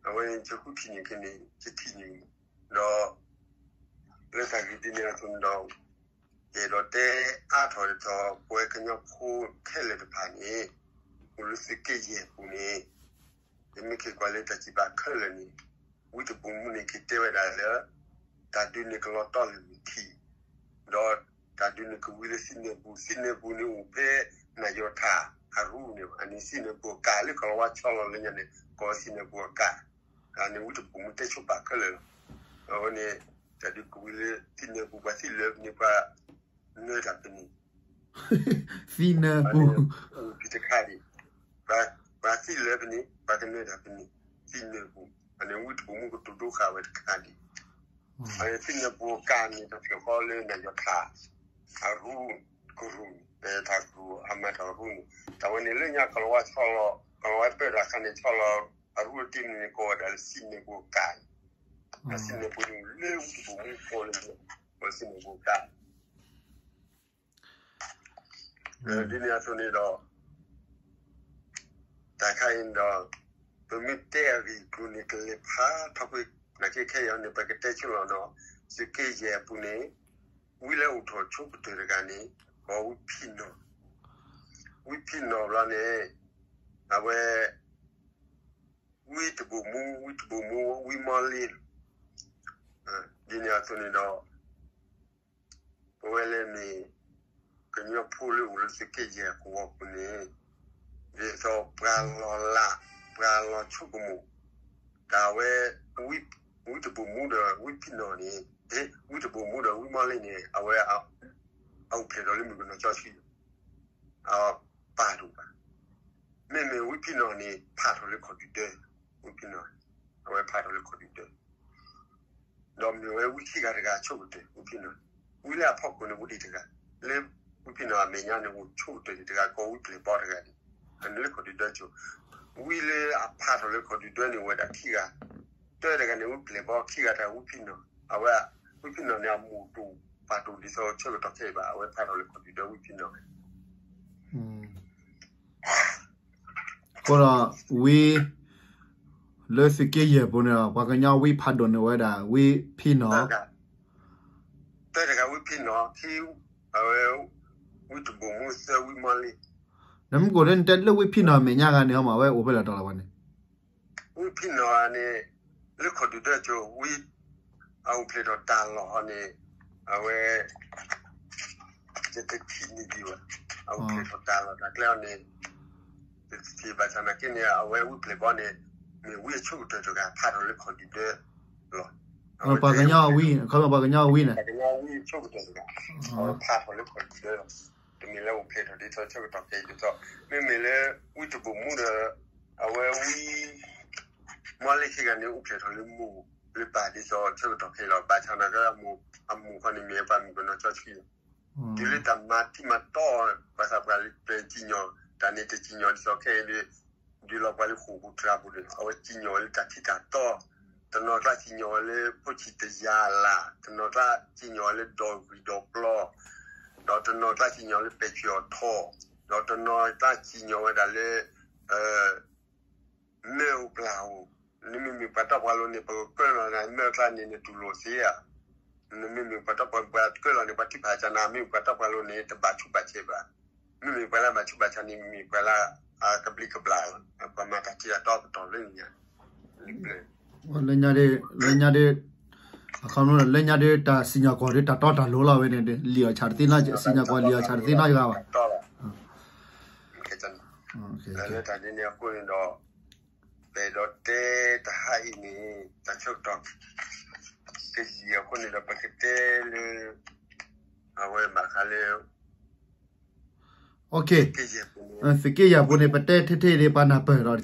အဝဲယဃုထံၣ်န့ၢ်က့ၤန့ၣ် ယထံၣ်န့ၢ် ဒီး လၢတၢ်ဂ့ၢ်ဒ်န့ၣ်အသိးန့ၣ်ဒီး ယအဲၣ်ဒိးတဲအါထီၣ်ဒ်သိး ပဝဲကညီဖိခဲလၢာ်တဖၣ်န့ၣ် အိၣ်လၢသုးက့ယဲၢ်ပူၤန့ၣ် ယမ့ၢ်က့ၤကွၢ်လၢတၢ်စံးပာ်ခဲလၢာ်န့ၣ် ဝံတဘိၣ်မူန့ၣ်က့ၤတဲဝဲဒၣ်လၢ တၢ်ဒုးန့ၣ်ကလီၤတီလၢမုၢ်ထံး ဒီးတၢ်ဒုးန့ၣ်ကဝံၤလၢသံၣ်နၢၣ်ပူၤ, သံၣ်နၢၣ်ပူၤန့ၣ်အိၣ်ဖဲနယီၤထၣ်အရူန့ၣ် အန့ၣ်သံၣ်နၢၣ်ပူၤအကါလၢကလီၤဝါဆီလီၤလၢညါန့ၣ် ကိးသံၣ်နၢၣ်ပူၤအကါ, အန့ၣ်ဝံတဘိၣ်မူတဲဆိပာ်ခဲလၢာ်လီၤ. အဝဲန့ၣ် တၢ်ဒုးကဝံၤလၢသံၣ်နၢၣ်ပူၤ ပှၤသံၣ်လၢပူၤန့ၣ်ပှၤနၢၤတၢ်ပနံာ် သံၣ်နၢၣ်ပူၤ အန့ၣ်အိၣ်ဖံးတခါဒံး, ပှၤသံၣ်လၢပနံာ် ပှၤကနၢၤတၢ်ပနံာ် သံၣ်နၢၣ်ပူၤ အန့ၣ်ဝံတဘိၣ်မူကတိၤဒိဃာ်ဝဲတခါဒံး, အန့ၣ်သံၣ်နၢၣ်ပူၤအကါန့ၣ် တၢ်ဖျၢၣ်ဃီလၢနယီၤထၣ် အရူကရူၢ်န့ၣ် တၢ်ကရူၢ်အမၤတၢ်ရူန့ၣ် တၢ်ဝဲန့ၣ်လၢညါကလီၤဝါဆီလီၤ ကလီၤဝါပၢတၢ်ခါန့ၣ်ဆီလီၤ အရူအတ့ၢ်န့ၣ် ကိးဝဲဒၣ်လၢသံၣ်နၢၣ်ပူၤအကါန့ၣ်, အသံၣ်နၢၣ်ပူၤန့ၣ်လၢဝံတဘိၣ်မူကိးလၢ ပှၤသံၣ်နၢၣ်ပူၤအကါ ဒ်န့ၣ်အသိးန့ၣ်ဒီး တၢ်ခါအံၤန့ၣ်ဒီး ပမ့ၢ်တဲအဂ့ၢ်အကျိၤန့ၣ် ကလဲၤဖးထီၣ်ကွံာ် နာ်က့ခဲအံၤန့ၣ် ပကတဲဆိလီၤဒီး သုးက့ယဲၢ်အပူၤန့ၣ် ဝံလၢအိၣ်ထီၣ်ဆိကတၢၢ်တဂၤန့ၣ် ကိးဝံဖံးနီၣ်, ဝံဖံးနီၣ်ဘျီန့ၣ် အဝဲ ဝံတဘိၣ်မူ ဝံတဘိၣ်မူ ဝံမီလ့ ဒ်န့ၣ်အသိးန့ၣ်ဒီး ပဝဲလၢမ့ၢ် ကညီဖိလၢအိၣ်လၢသုးက့ယဲၢ်ကဝီၤပူၤန့ၣ် ဒ်သိးပှၤလီၤလး ပှၤလီၤဆိကမိၣ် တၢ်ဝဲ ဝံတဘိၣ်မူဒီးဝံဖံးနီၣ်န့ၣ် ဝံတဘိၣ်မူဒီးဝံမီလ့န့ၣ် အဝဲ အအိၣ်ဖျဲၣ်ထီၣ်လၢမုၢ်ကနီၤကၠီဆံ အပာ်ဒိၣ်ဘၣ်. မ့မ့ၢ်ဝံဖံးနီၣ်န့ၣ် ဖးထီၣ်လၢခီၣ်ဒုၣ်ဒၢ, ဝံဖံးနီၣ်န့ၣ် အဝဲဖးထီၣ်လၢခီၣ်ဒုၣ်ဒၢ ဒီးမ့ၢ်ဝဲဝံခံဂၤတဂၤဆိကတၢၢ် ဝံဖံးနီၣ်န့ၣ်, ဝံလၢအဖီခိၣ်န့ၣ်အိၣ်ဒံးတဂၤ, လၢဝံဖံးနီၣ်အမဲာ်ညါန့ၣ်အိၣ်ဆိကတၢၢ်ဒံးတဂၤ ကိးဝံပျဲၢ်ဘီတဂၤန့ၣ်, အန့ၣ်လၢခီၣ်ဒုၣ်ဒၢဆိ, ဝံလၢအဖးထီၣ်လၢခီၣ်ဒုၣ်ဒၢန့ၣ်အိၣ်ဝဲဒၣ်ခံဂၤ, တၢတဂၤန့ၣ်ဝံပျဲၢ်ဘီ ခံဂၤတဂၤဝံဖံးနီၣ်, အဝဲ ဝံဖံးနီၣ်န့ၣ် အမိၢ်တပာ်ဒိၣ်ဒ်သိးဆၢကတီၢ်ခဲအံၤဘၣ် အဝဲဖးထီၣ်လၢခီၣ်ဒုၣ်ဒၢဝံဖံးနီၣ်န့ၣ် အဃိဒီး ဝံ လၢသုးက့ယဲၢ်ပူၤန့ၣ်ဒီး ပှၤကညီဝံဖးဒိၣ်န့ၢ်ဝဲဒၣ် ဝံဖံးနီၣ်, တၢတဂၤဝံဖံးနီၣ်, ခံ အဝဲ ဝံတဘိၣ်မူ သၢဝံမီလ့, နမ့ၢ်ကိးလၢနတဲလၢဝံဖံးနီၤမဲာ်ညါဂၤန့ၣ် ဟီမး အဝဲအိၣ်ဖဲလဲၣ်တၢ်လီၤဝဲန့ၣ် ဝံဖံးနီၤဂၤန့ၣ် လၢခီၣ်ဒုၣ်ဒၢကၠိဝံ အအိၣ်ဖျဲၣ်ထီၣ်တၢ်လီၢ်ဟီန့ၣ် အဝဲ ယတထံၣ်န့ၢ်ဒံးဘၣ် အအိၣ်ဖျဲၣ်ထီၣ်တၢ်လီၢ်တၢ်ကျဲအီၤန့ၣ် တထံၣ်ဘၣ်ဆၣ်နာ်က့န့ၣ် အဝဲဝံဖျဲၣ်ဘီန့ၣ် မ့ၢ်ဝံအဆိကတၢၢ်တဂၤဖးထီၣ်လၢခီၣ်ဒုၣ်ဒၢလီၤ. ပှၤကညီဝံ ခီမ့ၢ်ပှၤကညီဝံန့ၣ် ပှၤကညီဝံအဆိကတၢၢ်တဂၤ အဝဲဖးထီၣ်လၢခီၣ်ဒုၣ်ဒၢလီၤ. တမ့ၢ်လၢအိၣ်ဖျဲၣ်ထီၣ်ဒ်သိးဆၢကတီၢ်ခဲအံၤဒ်သိး မ့မ့ၢ်လၢဝံတဘိၣ်မူဒီး အဝဲဝံ မီလ့ခံဂၤန့ၣ် အိၣ်ဖျဲၣ်ထီၣ်လၢမိၢ်လၢပၢ်ဒ်သိးဆၢကတီၢ်ခဲအံၤလီၤ. ဘၣ်ဆၣ်နာ်က့ အမိၢ်ခီန့ၣ်မ့ၢ်ပှၤမုၣ်ကနီၤစီဆှံလီၤ. တုၤလၢတၢ်မၤတံၢ်မၤတီၢ် ဘၣ်ဆၣ်ပှၤလၢပျဲစံၣ်ညီၣ် တၢ်န့ၣ်တစံၣ်ညီၣ်ဒ်သိးခဲအံၤဒီး ဒုးလီၤပှၤလၢဃိာ်ပူၤတြၢ်ပူၤဒီး အဝဲစံၣ်ညီၣ်ဝဲလၢတၢ်ထံၣ်တၢ်တီ တနီၤကျါစံၣ်ညီၣ်ဝဲလၢဖိဆံးတယၤလး တနီၤကျါစံၣ်ညီၣ်ဝဲလၢဒီဂံၢ်ဒီပျီ ဒီးတနီၤကျါစံၣ်ညီၣ်လၢပဲာ်ဖံးအီၣ်ထီၣ် ဒီးတနီၤကျါစံၣ်ညီၣ်ဝဲဒၣ်လၢ မ့ၢ်အိၣ်ပျၢ်အိၣ်, နမ့မ့ၢ်ပှၤတီပှၤလိၤန့ၣ် ပကကၢလီၤနၤ မ့ၢ်အိၣ်ကျါန့ၣ် နတူၢ်လိာ်သ့ဧါ. နမ့မ့ၢ်ပှၤတီပှၤ ပှၤကၢလီၤန့ၣ် ပှၤထံၣ်ဖးကၢနၤ မ့ၢ်ပှၤတီပှၤလိၤန့ၣ် တဘၣ်ဆူးဘၣ်ဆဲးဘၣ်. မ့မ့ၢ်ပှၤလၢဘၣ်ဆူးဘၣ်ဆဲးန့ၣ် မ့မ့ၢ်ပှၤလၢအကဘျံးကဘျၣ်လီၤ. ပှၤမၤတၢ်ထံၣ်တၢ်တီပတီၢ်လၢညါ လၢညါဒ် လၢညါဒ် အခီပညီ လၢညါဒ်တၢ်စံၣ်ညီၣ်ကွီၢ်ဒ်တၢ်တီတၢ်လိၤလီၤဝဲန့ၣ် လံာ်အီၣ်ဆၣ်တသ့နီ စံၣ်ညီၣ်ကွီၢ်လံာ်အီၣ်ဆၣ်တသ့နီတဂၤဘၣ်. လၢတၢ်ဒ်န့ၣ်အဃိန့ၣ်ဒီး ပအဲၣ်ဒိးတဲတဟါအံၤန့ၣ် တၢ်ဆၢကတီၢ် ကယံာ်အဃိန့ၣ်ဒီးပကတဲလၢ အဝဲဘၣ်ဃးလၢ သုးက့ယဲၢ်ပူၤန့ၣ် ပတဲထဲထဲန့ၣ် ပှၤနၢ်ပၢၢ်ဒီးတကဲလၢဝံ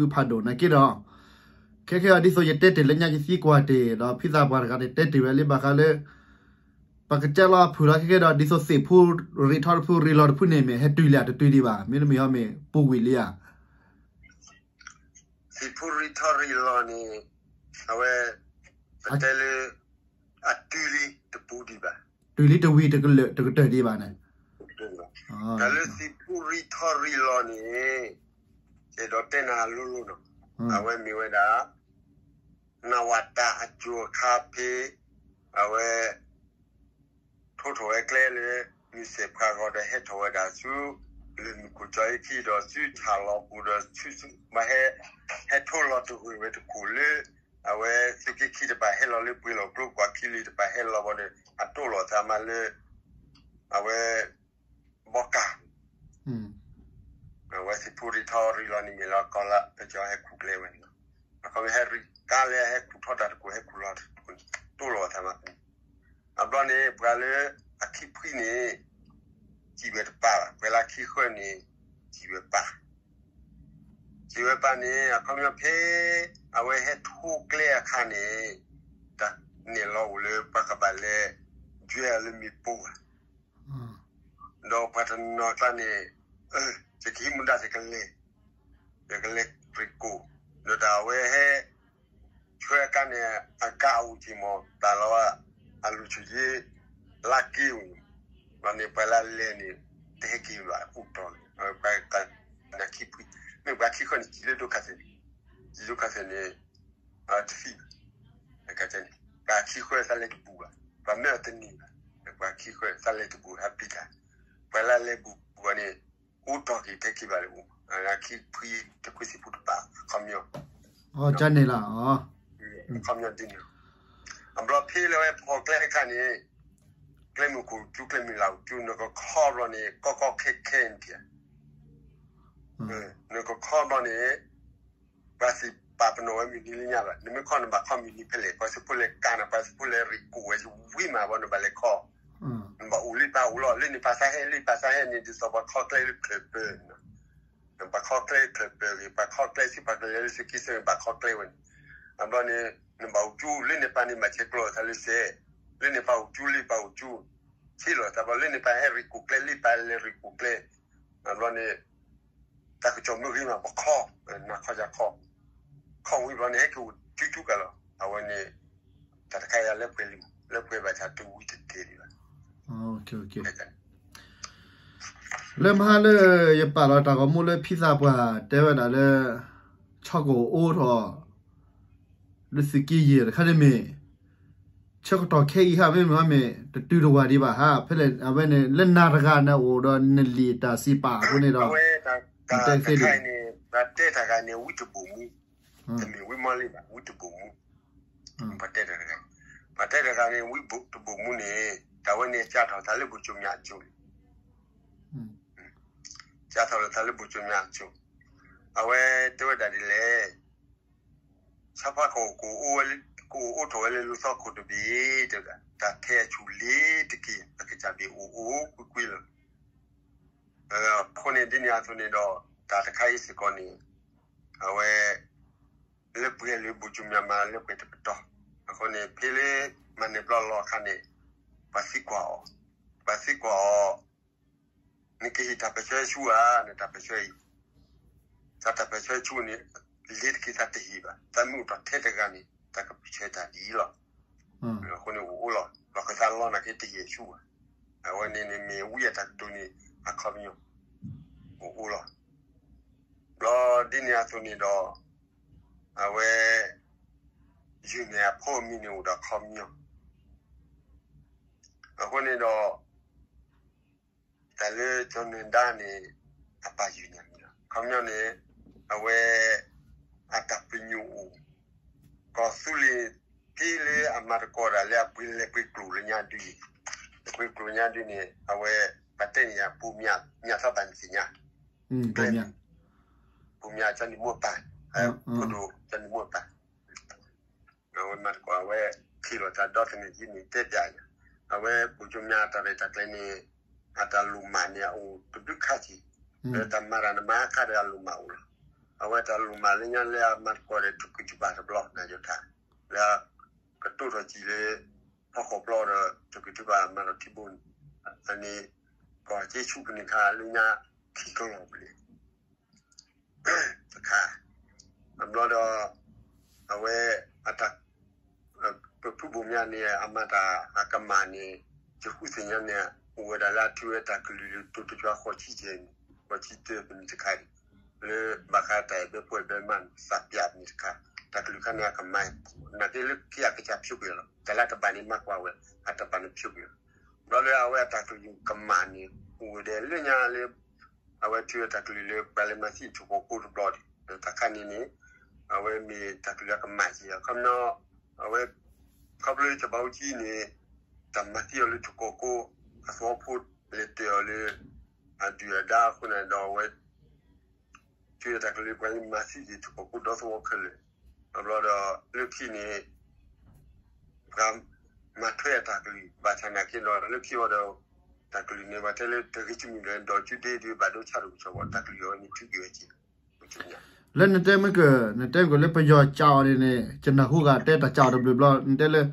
ဖးဒိၣ်နာ်က့ဒီး ခဲခဲအံၤဒ်သိးယတဲတ့ၢ်လၢညါယသံကွၢ်တ့ၢ်ဒီး ဖံသးပှၢ်တဂၤန့ၣ် တဲတ့ၢ်ဝဲလၢဘၣ်ဃးလၢ ပကစၢ်လီၤဖုၣ်လီၤခဲခဲဒီး ဒ်သိးသ့ၣ်ဖိရ့ၣ်ထီတဖုရ့ၣ်လီၤတဖုန့ၣ် မ့ၢ်ဟဲတုၤလံတတုၤဒံးဘၣ် မ့တမ့ၢ်အီၤမ့ၢ်ပူၤကွံာ်လံဧါ. သ့ၣ်ဖိရ့ၣ်ထီရ့ၣ်လီၤန့ၣ် အဝဲ ပတဲလၢ အတုၤလံတပူၤဒံးဘၣ်. တုၤလံတဝံၤတကတၢၢ်ဒံးဘၣ်န့ၣ် တၢ်လၢသ့ၣ်ဖိရ့ၣ်ထီရ့ၣ်လီၤန့ၣ် ယအဲၣ်ဒိးတဲနၤလိၤလိၤနီၤ အဝဲမ့ၢ်ဝဲဒၣ် နဝတအစိၤအခါဖဲ အဝဲ ထိးထီၣ်ဝဲကျဲလၢ မုၢ်စဲးဖးဂီၤဒီးဟဲထီၣ်ဝဲဒၣ်ဆူ လၢၢ်မုၢ်ခိၣ်ကၠီအခံဒီးဆူဆၣ်လီၤပူၤဒီးဆူဆူ ဘၣ်ဟဲ ဟဲထိလီၤတဂ့ၤဝဲတခိၣ်လၢ အဝဲသုးက့ခံတဖၣ်ဟဲလီၤလၢပှ့ၤလီၤကျိ ပှၤခံလံၤတဖၣ်ဟဲလီၤဘၣ်ဒီး အတိၢ်လီၤသးမးလၢ အဝဲ ဘီကၢ် အဝဲသ့ၣ်ဖိရ့ၣ်ထီရ့ၣ်လီၤန့ၣ်မ့ၢ်လီၤကီလၢပကီဟဲခူၣ်ကျဲဝဲန့ၣ်လီၤ. အခီပညီဟဲရ့ၣ်ကါလၢဟဲခူၣ်ထီတၢ်တခိၣ် ဟဲခူၣ်လီၤတခိၣ်န့ၣ် တိၢ်လီၤသးမးဖဲန့ၣ်. အဘျီန့ၣ် ပှၤလၢအခံဖှံန့ၣ် စံးဝဲတပာ်ဘၣ်, ပှၤလၢအခံဃၢန့ၣ် စံးဝဲပာ် စံးဝဲပာ်န့ၣ် အခီပညီဖဲ အဝဲဟဲထိကျဲအခါန့ၣ် တၢ်နဲၣ်လီၤအိၣ်လၢပှၤကဘၣ်လဲၤ ယွဲအီၤလၢမ့ၣ်ပိၢ်ဧါ ဒီးပှၤတနီၤကျါန့ၣ် ယကဟံးမူဒါယကလဲၤ ယကလဲၤရ့ၣ်ကိၣ် ဒီးတၢ်အဝဲဟဲ ဆှၢကါန့ၣ် အကါအအိၣ်က့ၤမး တၢ်လီၤ အလူၤဆူၣ်ယ့ လါက့ၤအိၣ်န့ၣ် ဘၣ်န့ၣ်ပှၤလၢအလဲၤန့ၣ် တဟဲက့ၤဘၣ်အိၣ်တီၢ်န့ၣ် ပှၤကနၣ်ခံဖှံ မ့ၢ်ပှၤခံဃၢန့ၣ် စံးလၢဒိခါသဲးန့ၣ် စံးဒိခါသဲးန့ၣ် တသံဘၣ် ကန့ၣ် ပှၤခံဃၢသးလဲၤတပူၤဘၣ် ပှၤမၢအီၤတန့ၢ်ဘၣ် ပှၤခံဃၢသးလဲၤတပူၤဟးပံတၢ် ပှၤလၢအလဲၤဘူးဘူးန့ၣ် အိၣ်တီၢ်က့ၤထဲခံဘၣ်လၢအိၣ် ခံဖှံတကွံစံးဖိတပာ် အခီပညီ ကန့ၣ်လီၤ အခီပညီဒ်န့ၣ် အဘျီဖဲလၢဝဲဖီၣ်ကျဲအခါန့ၣ် ကျဲမုၢ်ခိၣ်ကၠူ ကျဲမုၢ်လၢ်ကၠူ နကခီဘျီန့ၣ် ကီကီခဲခဲန့ၣ် နကခီဘျီန့ၣ် ပှၤစံးပာ်ပနီၣ်ဝဲမုၢ်နံၤလၢညါဘၣ် နမ့ၢ်ခီနဘၣ်ခီမုၢ်နံၤဖဲလဲၣ် ပှၤသုးဖိလဲၤကးနၤ ပှၤသုးဖိလဲၤရ့ၣ်ကိၣ်ဝဲ ဝံၤမးဘၣ်နဘၣ်လဲၤခီ နဘၣ်အိၣ်လၢပၢ်အိၣ်လီၤ လၢန့ၣ်ပၢ်သးဟဲ လၢပၢ်သးဟဲန့ၣ် ဒ်သိးပှၤခီကျဲလၢချၢၣ်ပၢၢ်န့ၣ် ပှၤခီကျဲချၢၣ်ပၢၢ်ဂ့ၤ ပှၤခီကျဲဆံးပှၤကလဲၤလၢသုးက့စၢၢ် ဘၣ်ခီကျဲဝဲန့ၣ် အဘျီန့ၣ် နဘၣ်အိၣ်ကၠူ လၢန့ၣ်ပၢ်န့ၣ်မၤဆဲးကျိးသးလၢစဲး လၢန့ၣ်ပၢ်အိၣ်ကၠူ လၢပၢ်အိၣ်ကၠူ ဆံးလီၤသးဘျီ လၢန့ၣ်ပၢ်ဟဲရ့ၣ်ကိၣ်ကျဲ လၢပၢ်လဲၤရ့ၣ်ကိၣ်ကျဲ အဘျီန့ၣ် တၢ်ကစီၣ်မ့ၢ်ဂ့ၤမး ပခီ နၤခီယၤခီ ခီဝံၤဘျီန့ၣ် ဟဲက့ၤအိၣ်ကၠူကၠူကလီၤ အဝဲန့ၣ် တၢ်တခါအံၤလၢပှဲၤလံ လၢပှဲၤဘၣ်ဆၣ်တဝံၤတတဲာ်ဒံးဘၣ် လၢမဟါလၢ ယပာ်လီၤတၢ်ဂီၤမူလၢဖံသးပှၢ်တဲဝဲဒၣ်လၢ ဆီကအိၣ်ထီၣ် လၢသုးက့ယဲၢ်တခါန့ၣ်မ့ၢ် ဆၢကတီၢ်ခဲအံၤဟး မ့မ့ၢ်မ့ၢ် တတုၤတဝၤဒံးဘၣ်ဟး ဖဲလဲၣ် အဝဲန့ၣ် လၢနၤတဂၤန့ၣ်အိၣ်ဒီးနလံာ်တၢ်စံးပာ်အဃိန့ၣ်ဒီး အဝဲတၢ် တၢ် တၢ်ခဲအံၤန့ၣ် ပှၤတဲတၢ်ဂၤန့ၣ် ဝံတဘိၣ်မူ, တမ့ၢ်ဝံမီလ့ဘၣ် ဝံတဘိၣ်မူ, ပှၤတဲတၢ်တဂၤ, ပှၤတဲတၢ်ဂၤန့ၣ် ဝံတဘိၣ်မူန့ၣ် တၢ်ဝဲန့ၣ် ကးထီၣ်သးလၢဘိၣ်ကၠိမၠးအစိၤလံ ကးထီၣ်လၢသးလၢဘိၣ်ကၠိမၠးအစိၤ, အဝဲတဲဝဲဒၣ်ဒ်လဲၣ် ဆါဖးကအိၣ် ကအိၣ်အိၣ်ထီၣ်ဝဲလၢလူၤသီခိၣ်တဘ့ၣ် တဲဝဲဒၣ် တၢ်ထဲအဆူၣ်လ့ၤတက့ၢ် အကစၢ်ဘ့ၣ်အိၣ်အိၣ်ကွ့ၢ်ကွ့ၢ်လီၤ. အဃိန့ၣ် ဒ်န့ၣ်အသိးန့ၣ်ဒီး တၢ်တခါအံၤစ့ၢ်ကီးန့ၣ် အဝဲ လၢပှဲၤလၢဘိၣ်ကၠိမၠးမးလၢပှဲၤတပတီၢ်, အဃိန့ၣ် ဖဲလၢမၤနၢၤပျီလီၤအခါန့ၣ် ပှၤသံကွၢ်အီၤ, ပှၤသံကွၢ်အီၤ နကဟ့ၣ်တၢ်ပၢၢ်ဆၢဆူဧါ နတၢ်ပၢၢ်ဆၢအံၤ, သးတၢ်ပၢၢ်ဆၢဆူန့ၣ် လ့ၤတက့ၢ်သးတဟ့ၣ်ဘၣ်, သးမ့ၢ်အိၣ်ထီၣ်ထဲတဂၤန့ၣ် တၢ်ကပၢၢ်ဆၢတၢ်ဒ်အံၤလီၤ. အဃိန့ၣ်အိၣ်အိၣ်လီၤ, လီၢ်ခၢၣ်သးလီၤနာ်က့တဟ့ၣ်ဆူဘၣ်, အဝဲန့ၣ်န့ၣ်မ့ၢ်ဝံအတၢ်ကတိၤန့ၣ် အခီပညီ အိၣ်အိၣ်လီၤ. ဘျီဒ်န့ၣ်အသိးန့ၣ်ဒီး အဝဲ ယုၢ်န့ၣ်အဖိအမံၤန့ၣ်အိၣ်ဒီးအခီပညီ, အဃိန့ၣ်ဒီး တၢ်လၢကၠီၤနၢၤဒါန့ၣ် အပၢ်ယုၢ်န့ၣ်မံၤလီၤ. အခီပညီန့ၣ် အဝဲ အတၢ်ပညိၣ်အိၣ် ကီၢ်သူလ့ၤ ဖဲလၢအမၤသကိးတၢ်လၢအပှ့ၤလဲၤပှ့ၤကျိာ်လၢညါဒုန့ၣ်, ပှ့ၤကျိာ်ညါဒုန့ၣ် အဝဲ ပှၤတဲန့ၣ်ယၤ ပိာ်မၠး မၠးထီၣ်ဘၣ်န့ၣ်သ့ၣ်ညါ, ပိာ်မၠး ကၠီၤနံၤမိၢ်ပၢ်, ဖိဒိၣ်ကၠီၤနံၤမိၢ်ပၢ် အဝဲမၤသကိး အဝဲခ့ၣ်လီၤတၢ်ဒီသန့ၣ်က့န့ၣ် တဲပျးယၤ, အဝဲပိာ်ကၠိမၠးတၢ်ရဲၣ်တၢ်ကျဲၤန့ၣ် အတၢ်လိၣ်မးန့ၣ် အအိၣ်တဘျုးခါက့ၤ, လၢတၢ်မၤတၢ်နမၤအခါဒီးအလိၣ်မးအိၣ်လီၤ. အဝဲတၢ်လိၣ်မးလၢညါလၢအမၤသကိးဒီးထုးကုၢ်ထုးပၢ်တဘျီ နၤယိၤထၣ်, လၢကတိၣ်ထီၣ်စံးလၢ ဟီၣ်ခိၣ်ပျီဒီးထုးကုၢ်ထုးပၢ်မၤထီၣ်ထံဘိန့ၣ်, အန့ၣ် ကီၢ်စ့ဆူၣ်ကန့ၢ်ခါလၢညါခံကလီၢ်ပူၤလံ တခါ, အဘျီဒီး အဝဲ အတၢ် ပဖုဘိၣ်မၠးန့ၣ် အမၤတၢ်အကမၣ်န့ၣ် ယဃုသ့ၣ်ညါန့ၣ် အိၣ်ဝဲဒၣ်လၢအထုးဝဲတၢ်ကလုၢ်လၢတိၤတယွၤဃိးဆံကဲန့ၣ် ဃိးဆံတၢပနံၣ်တခါန့ၣ်, လၢဘၣ်ဃးတၢ်အဲၣ်ဘၢဖိအဲၣ်ဘၢမးန့ၣ် သးပျးပနံၣ်တခါ, တၢ်ကလုၢ်ခါန့ၣ်အကမၣ်, နာ်က့လၢခံအကစၢ်ဖျိးကွံာ်လီၤ, တၢ်လၢအတဘၣ်န့ၣ်မၤကွၢ်ဝဲ အတဘၣ်န့ၣ်ဖျိးကွံာ်လီၤ. ဘျီလၢအဝဲအတၢ်ကလုၢ်ကမၣ်န့ၣ် အိၣ်ဝဲဒၣ်လၢညါလၢ အဝဲထုးဝဲတၢ်ကလုၢ်လၢပှၤလဲၤမၤသံထိၣ်ကီၢ်ကိးတဘျီဒံး, တၢ်ခါန့ၣ်န့ၣ် အဝဲမ့ၢ်တၢ်ကလုၢ်အကမၣ်က့ၤ အခီပညီ အဝဲ ခီဖျိလၢစီၤဘးအူကၠံန့ၣ် တၢ်မၤသံအီၤလၢထိၣ်ကီၢ်ကိး အသဝီဖိလဲၤတဲာ်အီၤလၢ အဒုၣ်အဒါအဃိန့ၣ်ဒီးအဝဲ ထုးဝဲတၢ်ကလုၢ်လၢပှၤလဲၤမၤသံက့ၤထိၣ်ကီၢ်ကိးဒီသဝီခဲလၢာ်, အဘျီဒီးလၢခံန့ၣ် ပှၤမၤထွဲအတၢ်ကလုၢ် ဘၣ်ဆၣ်နာ်က့ဒီး လၢခံအီၤဒီး တၢ်ကလုၢ်န့ၣ် ပှၤတဲလၢတဂ့ၤကမုၢ်ဒီး ဒီးကၠူဒ့ဒုးဘၣ်ဒိဆါတကစီၣ်ဘၣ် တၢ်ကလုၢ်အီၤန့ၣ်ထုးက့ၤဝဲက့ၤ လၢနတဲမ့ၢ်က နတဲမ့ၢ်ကလၢပယီၤကးအီၤန့ၣ်န့ၣ် ကနၢ်ဟူဂၤတဲတၢ်ကးအီၤတဘျုးဘျီ နတဲလၢ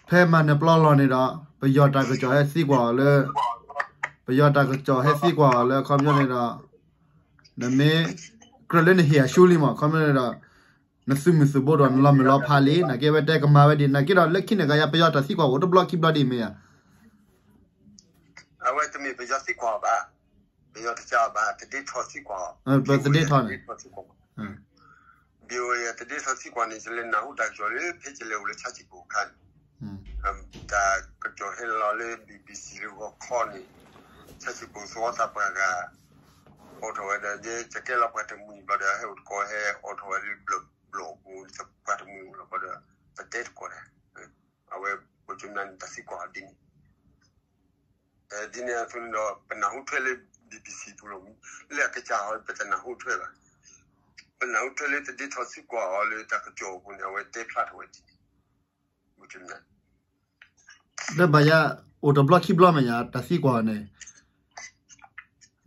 ဖဲမၤနၢၤပျီလီၤန့ၣ်ဒီး ပယီၤတၢ်ကစီၣ်ဟဲသံကွၢ်အီၤလၢ ပယီၤတၢ်ကစီၣ်ဟဲသံကွၢ်အီၤလၢအခီပညီန့ၣ်ဒီး နမ့ၢ်ကြၢးလၢနဟ့ၣ်အဆူလံမး အခီပညီန့ၣ်ဒီး နသုးမုၢ်သုးဘိဒီးနလီၤမုၢ်လီၤဖးလံ နာ်က့ဝဲတဲကမၤဝဲဒ် နာ်က့ဒီးလၢခံန့ၣ်ဂၤယၤပယီၤတၢ်သံကွၢ်အိၣ်တဘျီခံဘျီဒ်မ့ၢ်ဧါ အဝဲတမ့ၢ်ပယီၤသံကွၢ်အီၤဘၣ်, ပယီၤတကးအီၤဘၣ် သဒ့ထီၣ်သံကွၢ်အီၤ, ပသဒ့ထီၣ်န့ၣ် ဘၣ်ဝဲသဒ့ထီၣ်သံကွၢ်န့ၣ် ယလဲၤနၢ်ဟူတၢ်ကစီၣ်လၢဖဲယလဲၤအိၣ်လၢဆါဆံးကိာ်အခါန့ၣ်, တၢ်ကစီၣ်ဟဲလီၤလၢ ဘံၣ်ဘံၣ်စံၣ် လၢဂီၤခီန့ၣ်, ဆါဆံးကိာ်သဝီသးပှၢ်ဂၤ အိးထီၣ်ဝဲဒီး ယကဲလီၤပှၤတမှံၤဘျီဒီး ဟဲအိၣ်တကိးဟဲအိးထီၣ်ဝဲလၢဘျီၣ်ပူၤ ပှၤတမှံၤအိၣ်လီၤဘျီဒီး ပတဲတကိးတၢ် အဝဲ ပှၤကညီန့ၣ်တၢ်သံကွၢ်အီၤဒ်န့ၣ် ဒ်န့ၣ်အသိးန့ၣ်ဒီး ပနၢ်ဟူထွဲလၢ ဘံၣ်ဘံၣ်စံၣ်ပူၤလီၤ, လၢအကစၢ်ဟီ ပတနၢ်ဟူထွဲဘၣ်, ပနၢ်ဟူထွဲလၢသဒ့ထီၣ်သံကွၢ်အီၤလၢတၢ်ကစီၣ်အပူၤန့ၣ် အဝဲတဲဖျါထီၣ်ဝဲဒ်န့ၣ်, လၢဘၣ်ယၤ အိၣ်တဘျီခံဘျီမ့ၢ်ယၤ တၢ်သံကွၢ်အီၤန့ၣ်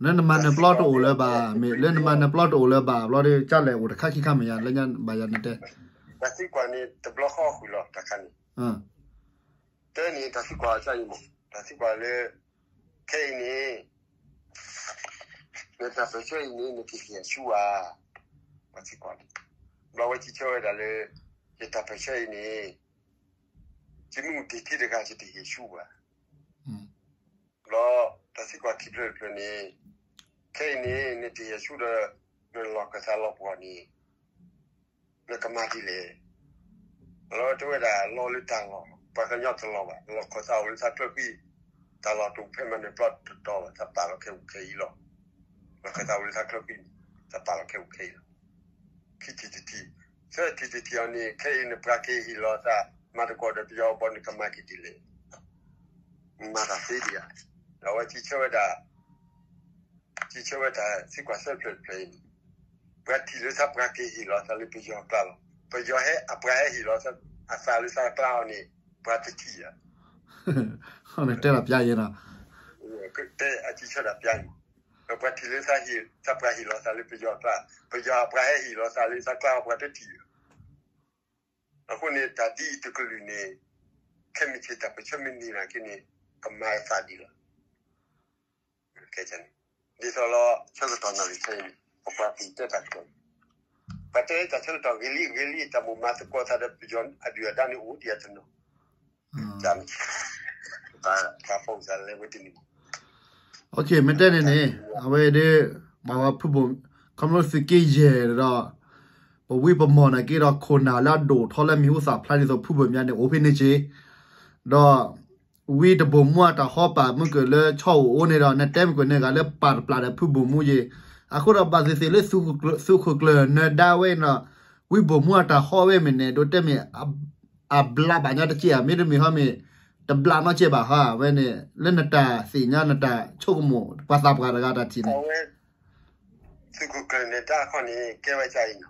လၢနမၤနၢၤပျီတအိၣ်လၢၤဘၣ်, မ့ၢ်လၢနမၤနၢၤပျီတအိၣ်လၢၤဘၣ် ဘျီဒီး ကလဲၣ်အိၣ်တခါခံခါမ့ၢ်ယၤ လၢညါဘၣ်ယၤနတဲ, တၢ်သံကွၢ်န့ၣ် တဘျီဃီအဃုာ်လီၤ တၢ်ခါန့ၣ်, တဲန့ၣ် တၢ်သံကွၢ်အီၤအံၤမး, တၢ်သံကွၢ်လၢ ခဲအံၤန့ၣ် နတၢ်ပၢၢ်ဆၢအံၤန့ၣ် နကဟ့ၣ်အဆူဧါ, ပှၤသံကွၢ်န့ၣ်, ဘျီဝဲစံးဆၢဝဲဒၣ်လၢ ယတၢ်ပၢၢ်ဆၢအံၤန့ၣ် ယမ့ၢ်အိၣ်တ့ၢ်ထဲတဂၤ ယတဟ့ၣ်အဆူဘၣ် ဘျီတၢ်သံကွၢ်ခံဖျၢၣ်တဖျၢၣ်န့ၣ်, ခဲအံၤန့ၣ် နတဟ့ၣ်အဆူဒီး နလီၢ်ခၢၣ်သးလီၤပှီၢ်န့ၣ် နကမၤဒ်လဲၣ်. လီၤတဲဝဲဒၣ်လီၤလၢတၢ်လီၢ် ပှၤကညီတလီၤဘၣ်, လီၢ်ခၢၣ်သးအိၣ်လၢတၢ်ချၢဃံ, တၢ်လီၢ်တအိၣ်ဖဲမၤနၢၤပျီတတီၤဘၣ်, တၢ်ပာ်လီၤခဲအံၤခဲအံၤလီၤ. လီၢ်ခၢၣ်သးအိၣ်လၢတၢ်ချၢဃံ, တၢ်ပာ်လီၤခဲအံၤခဲအံၤလီၤ. ခံထံၣ်တထံၣ်, သၢထံၣ်တထံၣ်အီၤန့ၣ် ခဲအံၤနပှၤကဟ့ၣ်လီၤသး မၤသကိးဒီးပယီၤအဘီန့ၣ် ကမၤက့ၤဒ်လဲၣ်. မၤတၢ်သ့ဒံးဧါ. အဝဲစံးဆၢဝဲဒၣ် စံးဆၢဝဲတၢ်သံကွၢ်သၢဖျၢၣ်တဖျၢၣ်အံၤန့ၣ်, ပှၤထံၣ်လၢသးပှၤကဟ့ၣ်လီၤသးလၢပယီၤကျါလီၤ. ပယီၤဟဲ အပှၤဟဲဟ့ၣ်လီၤသးအသးလၢသးကျါအီၤန့ၣ် ပှၤတထံၣ်ဧါ. တဲဒၣ်ပျါယဲနီၤ, တဲအစံးဆၢဒၣ်ပျါယဲ, ပှၤထံၣ်လၢသးဟ့ၣ် သးပှၤဟ့ၣ်လီၤသးလၢပယီၤကျါ, ပယီၤအပှၤဟဲဟ့ၣ်လီၤသးလၢသးကျါအီၤ ပှၤတထံၣ်ဧါ. အဃိန့ၣ် တၢ်ဒ်အံၤတကလုာ်န့ၣ် ခဲမုၢ်ဆ့ၣ်တၢ်ပၢၢ်ဆၢမ့ၢ်န့ၢ်နာ်က့န့ၣ် ကမၤအသးဒ်လီၤ. ဒ်သိးလီၤ ဆၢကတီၢ်နၣ်ရံၣ်ခဲအံၤန့ၣ် ပပှၤကလုာ်တဲတၢ်ကတီၢ်, ပှၤတဲတၢ်ဆၢကတီၢ်ဂ့ၤလံဂ့ၤလံ တၢ်မိၣ်မၤသကိးသးဒီးပယီၤအဒုၣ်အဒါန့ၣ်အိၣ်ဒံးအတနီၤ, တၢ် တၢ်ဖီၣ်သးလဲၤဝဲတန့ၣ် မ့ၢ်တဲန့ၣ်န့ၣ် အဝဲဒၣ် ဘၣ်ဝဲဖုဘိၣ် ခီဖျိသုးက့ယဲၢ်ဒီး ပဝံပမီၢ်နာ်က့ဒီး ခိၣ်နၢ်လၢအဒိၣ်ထီလၢမံၤဟူသၣ်ဖျါဒ်သိးဖုဘိၣ်မၠါန့ၣ် အိၣ်ဖဲန့ၣ်က့ၤ, ဒီး ဝံတဘိၣ်မူအတၢ်ဟီပာ်မုၢ်ကၢၢ်လၢဆီအိၣ်အိၣ်န့ၣ်ဒီး နတဲမုၢ်ကၢၢ်န့ၣ်ဂၤလၢပာ်တပျၢ်ဒီးဖုဘိၣ်မူယ့ၣ်, အဃိဒီးဘၣ်သ့ၣ်သ့ၣ်လၢသုးခိၣ်ကျၢၢ်နၢၤဒါဝဲန့ၣ်ဒီး ဝံဘိၣ်မူအတၢ်ဟီဝဲမ့ၢ်န့ၣ် ဒိးတဲမ့ၢ် အဘျးဘၣ်ညီတက့ၢ်ဧါ, မ့တမ့ၢ်ဟီမ့ၢ် တဘျးနီတက့ၢ်ဘၣ်ဟီဝဲန့ၣ် လၢနတၢ်သ့ၣ်ညါနတၢ်ဆိကမိၣ် ပှၤသးပှၢ်တဂၤတၢ်ထံၣ်န့ၣ် သုးခိၣ်ကျၢၢ်နၢၤဒါခီန့ၣ် ကဲဝဲဒ်အံၤနီၤ,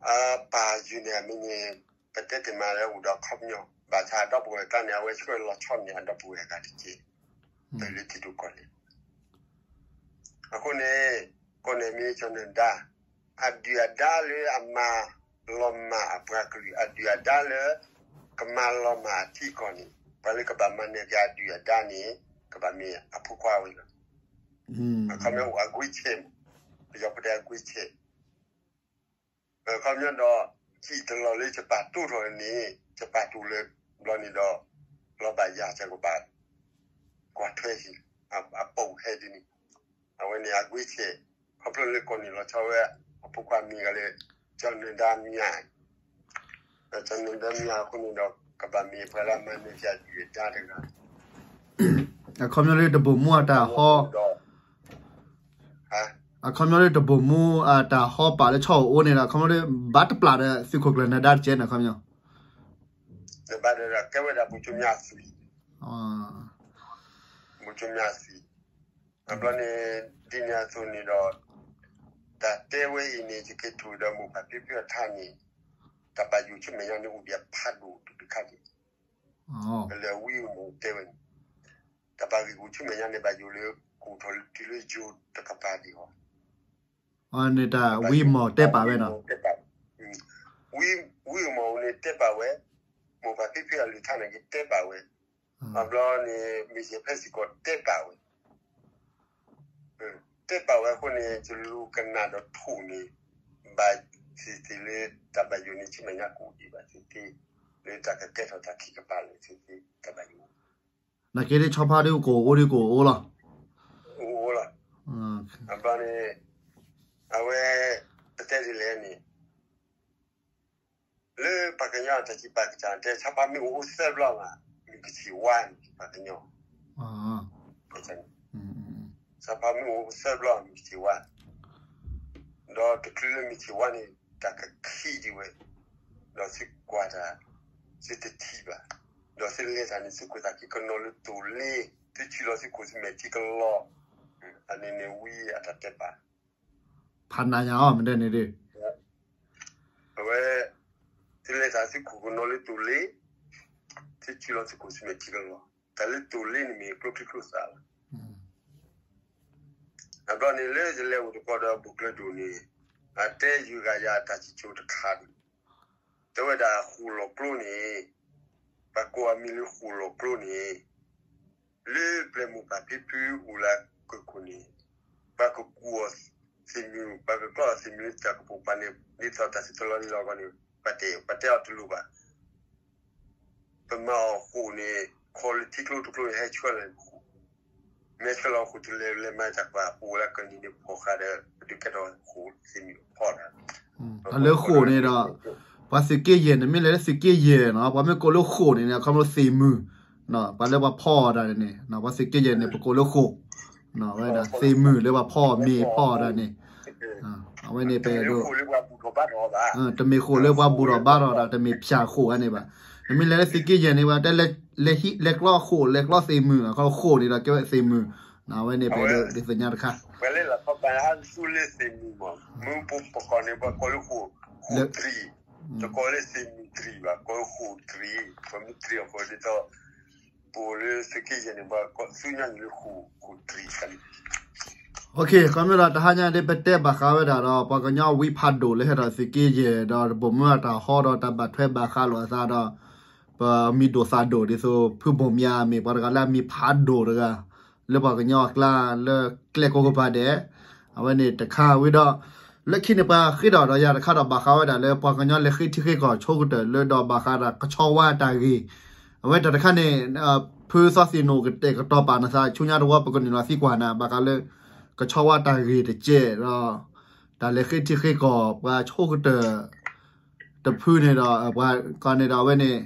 အပၢ်ယုၢ်န့ၣ်အမံၤန့ၣ် ပတဲတ့ၢ်မးလၢအိၣ်ဒီးအခီပညီ, ဘၣ်ဆၣ်အဒီပုၢ်ဝဲၢ်ကျါန့ၣ် အဝဲဆှၢလီၤဆီန့ၣ် အဒီပုၢ်ဝဲၢ်အဂၤတက့ၢ်, ပၢၢ်လၢထံဒိၣ်ကီၢ်လဲၢ် အဃိန့ၣ် ကီၢ်န့ၣ်မ့ၢ်ကၠီၤနၢၤဒါ အဒုၣ်အဒါလၢအမၤလီၤမၢ်အပှၤကလုာ်, အဒုၣ်အဒါလၢ ကမၤလီၤမၢ်အထံအကီၢ်န့ၣ် ပှၤလၢကဘၣ်မၤနၢၤက့ၤအဒုၣ်အဒါန့ၣ် ကဘၣ်မ့ၢ်အဖိခွါဝဲလီၤ. အခီပညီအိၣ်အကွ့ဆဲး, ပယီၤဖိတဲအကွ့ဆဲး, အခီပညီဒီး စံၣ်တလီၢ်လၢယပာ်တိၢ်ထီၣ်န့ၣ် ယပာ်တိၢ်လၢဘျီန့ၣ်ဒီး လီၤဘၣ်ယၤ ယကဘၣ် ကွၢ်ထွဲဟံၣ် အပိာ်ဟဲဒ်န့ၣ်, အဝဲန့ၣ်အကွ့ဆဲး, ခီဖျိလၢကီၢ်န့ၣ်လီၤဆီဝဲ အဖိခွါမံၤဂၤလၢ ကၠီၤနၢၤဒါမံၤဧါ, ကၠီၤနၢၤဒါမံၤဧါအဃိန့ၣ်ဒီး ကဘၣ်မ့ၢ်ပှၤလၢအမၤနၢၤက့ၤအဒုၣ်အဒါတဂၤ အခီပညီလၢတဘိၣ်မူအတၢ်ဟီ, အခီပညီလၢတဘိၣ်မူအတၢ်ဟီပာ်လၢဆီအိၣ်အိၣ်န့ၣ်ဒီး အခီပညီလၢဘၣ်တပျၢ်ဒီးသုးခိၣ်ကျၢၢ်နၢၤဒါတက့ၢ်န့ၣ် အခီပညီ ကဲဝဲဒၣ် ဗိုလ်ချုပ်မြတ်သွင်, ဗိုလ်ချုပ်မြတ်သွင်, အဘျီန့ၣ် ဒ်န့ၣ်အသိးန့ၣ်ဒီး တၢ်တဲဝဲအံၤန့ၣ် ယက့ၤထိၣ်ဒီးမိၢ်ပၢ်ဖံဖုအထါန့ၣ် တၢ်ဘၣ်ယိၣ်ဆူမဲာ်ညါန့ၣ်အိၣ်ဒံးအဖးဒိၣ်တဒုခါဒံး, လၢဝံမီၢ်တဲဝဲန့ၣ် တၢ်ဘၣ်ဂံၢ်ဂူာ်ဆူမဲာ်ညါန့ၣ် ဘၣ်ယိၣ်လၢကအိၣ်ထီၣ်တုၤလၢယိၤတကပၤဒံးဟီ န့ၣ်တၢ်ဝံမီၢ်တဲပာ်ဝဲနီၤ, ဝံမီၢ်န့ၣ်တဲပာ်ဝဲ, မိၢ်ပၢ်ဖံဖုအလုၢ်ထါန့ၣ်က့ၤတဲပာ်ဝဲ, အဘျီန့ၣ် မ့ၢ်ယဖဲစ့ၢ်ကီးတဲပာ်ဝဲ, တဲပာ်ဝဲအဃိန့ၣ် ယလူၤကနၣ်ဒီးထိၣ်န့ၣ် ဘၣ်သ့ၣ်သ့ၣ်လၢတၢ်ဘၣ်ယိၣ်န့ၣ် ဆူမဲာ်ညါကအိၣ်ဒံးဘၣ်သ့ၣ်သ့ၣ် လၢတၢ်ကကဲထီၣ်တၢ်ခံကပၤလၢသ့ၣ်သ့ၣ်တၢ်ဘၣ်ယိၣ် နာ်က့ဒ်ဆီဖါဒ်ကအိၣ်အိၣ်ဒ်ကအိၣ်အိၣ်လီၤ, အိၣ်လီၤ, အဘျီန့ၣ် အဝဲ ပတဲဒ်လဲၣ်န့ၣ် လၢပှၤကညီတၢ်စံးပာ်ကစၢ်တဲ ဆီဖါမ့ၢ်အိၣ်အိၣ်သၢဘျီမး မ့ၢ်ကဆံးဝါန့ၣ် ပှၤကညီ ဆီဖါမ့ၢ်အိၣ်အိၣ်သၢဘျီမ့ၢ်ကဆံးဝါ, ဒီးတချုးလၢမ့ၢ်ဆံးဝါန့ၣ် တၢ်ကခံဒံးဝဲ, ဒီးသုကွၢ်တၢ် သုတထံၣ်ဘၣ်, ဒီးသုလဲၤတၢ်န့ၣ် သုကွဲးတၢ်ခံကနီၤလၢတိၢ်လ့, သုထံၣ်လီၤသုခိၣ်သုမဲာ်ထံကလီၤ, အန့ၣ်န့ၣ်ဝံအတၢ်တဲပာ် ဖးနးညါအီၤ မ့ၢ်တဲန့ၣ်ဒ် အဝဲ သုလဲၤတၢ်သုခိၣ်ကနီၤလၢတိၢ်လ့, သုထံၣ်လီၤသုခိၣ်သုမဲာ်ထံကလီၤ, တၢ်လၢတိၢ်လ့န့ၣ်မ့ၢ်ကျိချံကျိသၣ်လီၤ. အဘျီန့ၣ်လၢယလဲၤအိၣ်တကီၢ်ဒီးဘူးကလၢဒိၣ်န့ၣ် အတဲယုၢ်ဂၤယၤတၢ်စံၣ်စိၤတခါဒံး, တဲဝဲဒၣ်ဃိၣ်လီၤကျိန့ၣ်, ပှၤကိးအမံၤလၢဃိၣ်လီၤကျိန့ၣ် လၢပျဲၢ်မိၢ်ပၢ်ဖံဖုအိၣ်လၢကခိၣ်န့ၣ်, ပှၤကကူၣ်အီၤသ့ၣ်မံၤ, ပှၤကကျီအီၤသ့ၣ်မံၤလၢတၢ်ကပိာ်ပှၤန့ၣ် ဒ်သိးတၢ်စံးတလီၤလံလီၤဂီၢ်န့ၣ် ပှၤတဲ ပှၤတဲအီၤတလိၣ်ဘၣ်. ပမၤအီၤဃိၣ်န့ၣ် ခီလၢထံကျိတကျိန့ၣ် ဟဲဆှၢလီၤဃိၣ်, မ့ၢ်ဆှၢလီၤဃိၣ်တုၤလဲၤလဲၤမၤတၢ်ကွၢ် ပအိၣ်လၢကနံၤန့ၣ် ဖီၣ်ဃာ်ဒီး ပဒုးကဲထီၣ်ဃိၣ်သ့ၣ်မံၤဖီၣ်ဒီး တၢ်လၢဃိၣ်န့ၣ်ဒီး ပှၤသုးက့ယဲၢ်န့ၣ် မ့ၢ်လဲၤလၢသုးက့ယဲၢ်နီၤ, ပှၤမ့ၢ်ကိးလၢဃိာ်န့ၣ်န့ၣ် အခီပညီသ့ၣ်မုၢ်, ပှၤလၢပှၤဖီအီၤတၢ်န့ၣ်န့ၣ် ပှၤသုးက့ယဲၢ်န့ၣ် ပကိးလၢဃိာ်, ဝဲဒၣ်သ့ၣ်မုၢ်လၢပှၤဖီအီၤမ့ၤဖီအီၤတၢ်န့ၣ်, အဝဲန့ၣ်ပအဲၣ်ဒိး တမ့ၢ်ဃိာ်လၢပှၤဘူၣ်ထီၣ်ဘါထီၣ်တၢ်, တမ့ၢ်ဖၠၣ်ဃိာ်ဝဲန့ၣ်ဘၣ်. နမ့ၢ်လဲၤလၢသုးက့ယဲၢ်န့ၣ် ပှၤတဲ လဲၤကျီဃိာ် လဲၤကျီသ့ၣ်မုၢ်, အခီပညီဃိာ်န့ၣ်ဒီးကဲဝဲသ့ၣ်မုၢ်, အဝဲန့ၣ်ပအဲၣ်ဒိးဒုးသ့ၣ်ညါတခါ ပှၤလၢလီၤဆီပာ်လၢအသူလၢသ့ၣ်မုၢ်မး, မ့ၢ်ပကီၢ်န့ၣ် ပှၤကိးလၢဃိာ်, ဃိာ်တရံး, တကိးလၢသ့ၣ်မုၢ်တရံးဘၣ်, ကိးဃိာ်တရံး, ပှၤမ့ၢ်တရံးအဃိန့ၣ်ဒီး ပအိၣ်လၢသုးက့ယဲၢ်န့ၣ် ပှၤသူညါန့ၣ်လၢဃိာ်, ဃိာ်တရံးန့ၣ် ခီမ့ၢ်ဒီးတဟါညါဒ်ပတဲဘၣ်ဃးဝဲဒၣ်ဒီး ပှၤကညီဝံဖးဒိၣ်လၢဟဲဒီးသုးက့ယဲၢ်ဒီး တဘိၣ်မၢအတၢ်ဟီဒီးတၢ်ဘၣ်ထွဲဘၣ်ဃးလိာ်အသးဒီး ပမံၤဒိၣ်သၣ်ဒိၣ်ဒ်သိး ဖုဘိၣ်မၠးမ့ၢ်ပှၤတဂၤလၢအမံၤဖးဒိၣ်တဂၤ လၢပှၤကညီအကျါ လၢကျဲကိးကပၤဒဲး, အဝဲန့ၣ်တခါဝံၤဒီး လၢခံန့ၣ် ပှၤဃ့ဒီးဒီးယၤတခါဒီးဘၣ်ဃးဝဲဒၣ်လၢပှၤကညီလဲၤဃ့ထံဃ့ကီၢ်ဆိကတၢၢ်လၢဒီးဘၣ်ဃးဒီးကဆီဝါတၢ်ဂ့ၢ်, အဝဲတၢ်တခါန့ၣ် ဖုသီသံၣ်နအိၣ်ကတဲာ်ကတီၤပာ်နသး ဆူညါတဝီပကနုာ်လီၤသံကွၢ်နၤ ဘၣ်ဃးလၢ ကဆီဝါတၢ်ဂ့ၢ်တကဲးဒီး တၢ်လဲၤဃ့ထံဃ့ကီၢ်ပှၤဆိကတၢၢ် တဖုန့ၣ်ဒီး ပှၤကီၢ်န့ၣ်ဒီးအဝဲန့ၣ်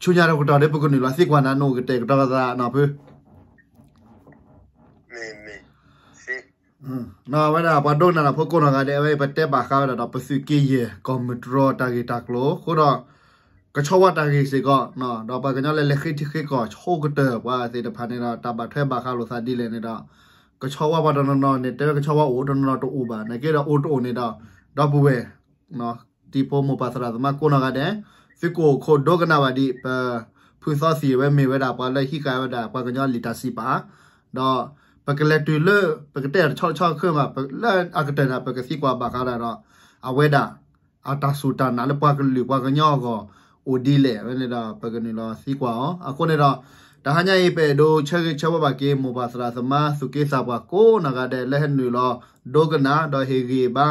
ဆူညါတကတီၢ်ဒီး ပကနုာ်လီၤသံကွၢ်နၤ နအိၣ်ကတဲာ်ကတီၤသးနီၤဖု အဝဲဒၣ်ပှၤဒိကနၣ်တၢ်ဖိကိးနီၢ်ဂၤဒဲး အဝဲပတဲဘၣ်ဃးဝဲဒၣ်ဒီး ပသုးက့ယဲၢ်ကီၢ်မုၢ်တြီတၢ်ဂ့ၢ်တၢ်ကျိၤအဃိဒီး ကဆီဝါတၢ်ဂ့ၢ်စ့ၢ်ကီး ဒီးပှၤကညီလၢလဲၤဃ့ထံဃ့ကီၢ်ဆိကတၢၢ်ပှၤသ့ၣ်တဖၣ်န့ၣ်ဒီး တၢ်ဘၣ်ထွဲဘၣ်ဃးလိာ်သးဒ်လဲၣ်န့ၣ်ဒီး ကဆီဝါပှၤတနီၤနီၤန့ၣ် တဲဝဲကဆီဝါအိၣ် တနီၤနီၤတအိၣ်ဘၣ် နာ်က့ဒီးအိၣ်တအိၣ်န့ၣ်ဒီး ဒီပုၢ်ဝဲၢ် တံၤဖိမိၢ်ပၢ်သရၣ်သမါကိးနီၢ်ဂၤဒဲး သုကအိၣ်ခိးဒိကနၣ်ဘၣ်ဒံး ပ ဖုသီသံၣ်ဝဲမ့ၢ်ဝဲဒၣ်ပှၤလၢဟံးဃာ်ဝဲဒၣ်ပှၤကညီလံာ်တၢ်စံးပာ် ဒီး ပကလဲၤတုၤလၢ ပကတဲတဆီတဆီခဲမး လၢအကတၢၢ်န့ၣ် ပကသံကွၢ်ဘၣ်ဃးဒၣ်ဒီး အဝဲဒၣ် အတၢ်စူၢ်တၢ်နာ်လၢပှၤကလုာ်ပှၤကညီအဂီၢ် အိၣ်ဒ်လဲၣ် ဝဲန့ၣ်ဒီး ပကနုာ်လီၤသံကွၢ်အီၤ အဃိန့ၣ်ဒီး တဟါညါအံၤ ပအဲၣ်ဒိးဆၢဂ့ၤဆၢဝါဘၣ်က့ၤ မိၢ်ပၢ်သရၣ်သမါသူၣ်က့သးပှၢ်ကိးနီၢ်ဂၤဒဲး လၢဟဲနုာ်လီၤ ဒိကနၣ် ဒီးဟ့ၣ်ဂံၢ်ဘါ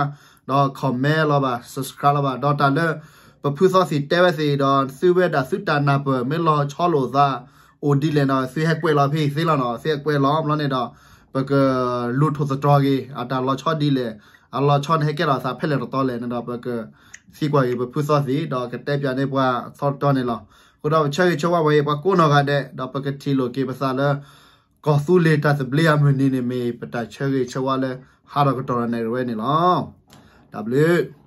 ဒီး comment လီၤဘၣ် subscribe လီၤဘၣ် ဒီးတၢ်လၢ ပဖုသီသံၣ်တဲဝဲသ့ၣ်ဒီး သုဝဲဒၣ်သုတၢ်နၢ်ပၢၢ် မ့ၢ်လီၤဆီလိာ်သး အိၣ်ဒ်လဲၣ်ဒီး သုဟဲကွဲးလီၤဖဲအံၤသ့လီၤနီၤ သုဟဲကွဲးလီၤ ဘျီန့ၣ်ဒီး ပကလူၤထိၣ်သတြီၤက့ၤ အတၢ်လီၤဆီဒ်လဲၣ် အလီၤဆီန့ၣ်ဟဲကဲထီၣ်သးဖဲလဲၣ်တတီလဲၣ်န့ၣ်ဒီး ပကသံကွၢ်က့ၤပဖုသီသံၣ် ဒီးကတဲပၠးန့ၢ်ပှၤအသီတတီန့ၣ်လီၤ. အဃိဒီးပဆၢဂ့ၤဆၢဝါဝဲအံၤ ပှၤကိးနီၢ်ဂၤဒဲး ဒီးပကထံၣ်လိာ်က့ၤပသးလၢ ကီၢ်သူလ့ၤတၢ်သဘျ့အမုၢ်နံၤန့ၣ်မ့ၢ် ပတၢ်ဆၢဂ့ၤဆၢဝါလၢ ဟးထီၣ်ကတီၢ်ဒီးနဲၣ်ရွဲန့ၣ်လီၤ. တၢ်ဘျုး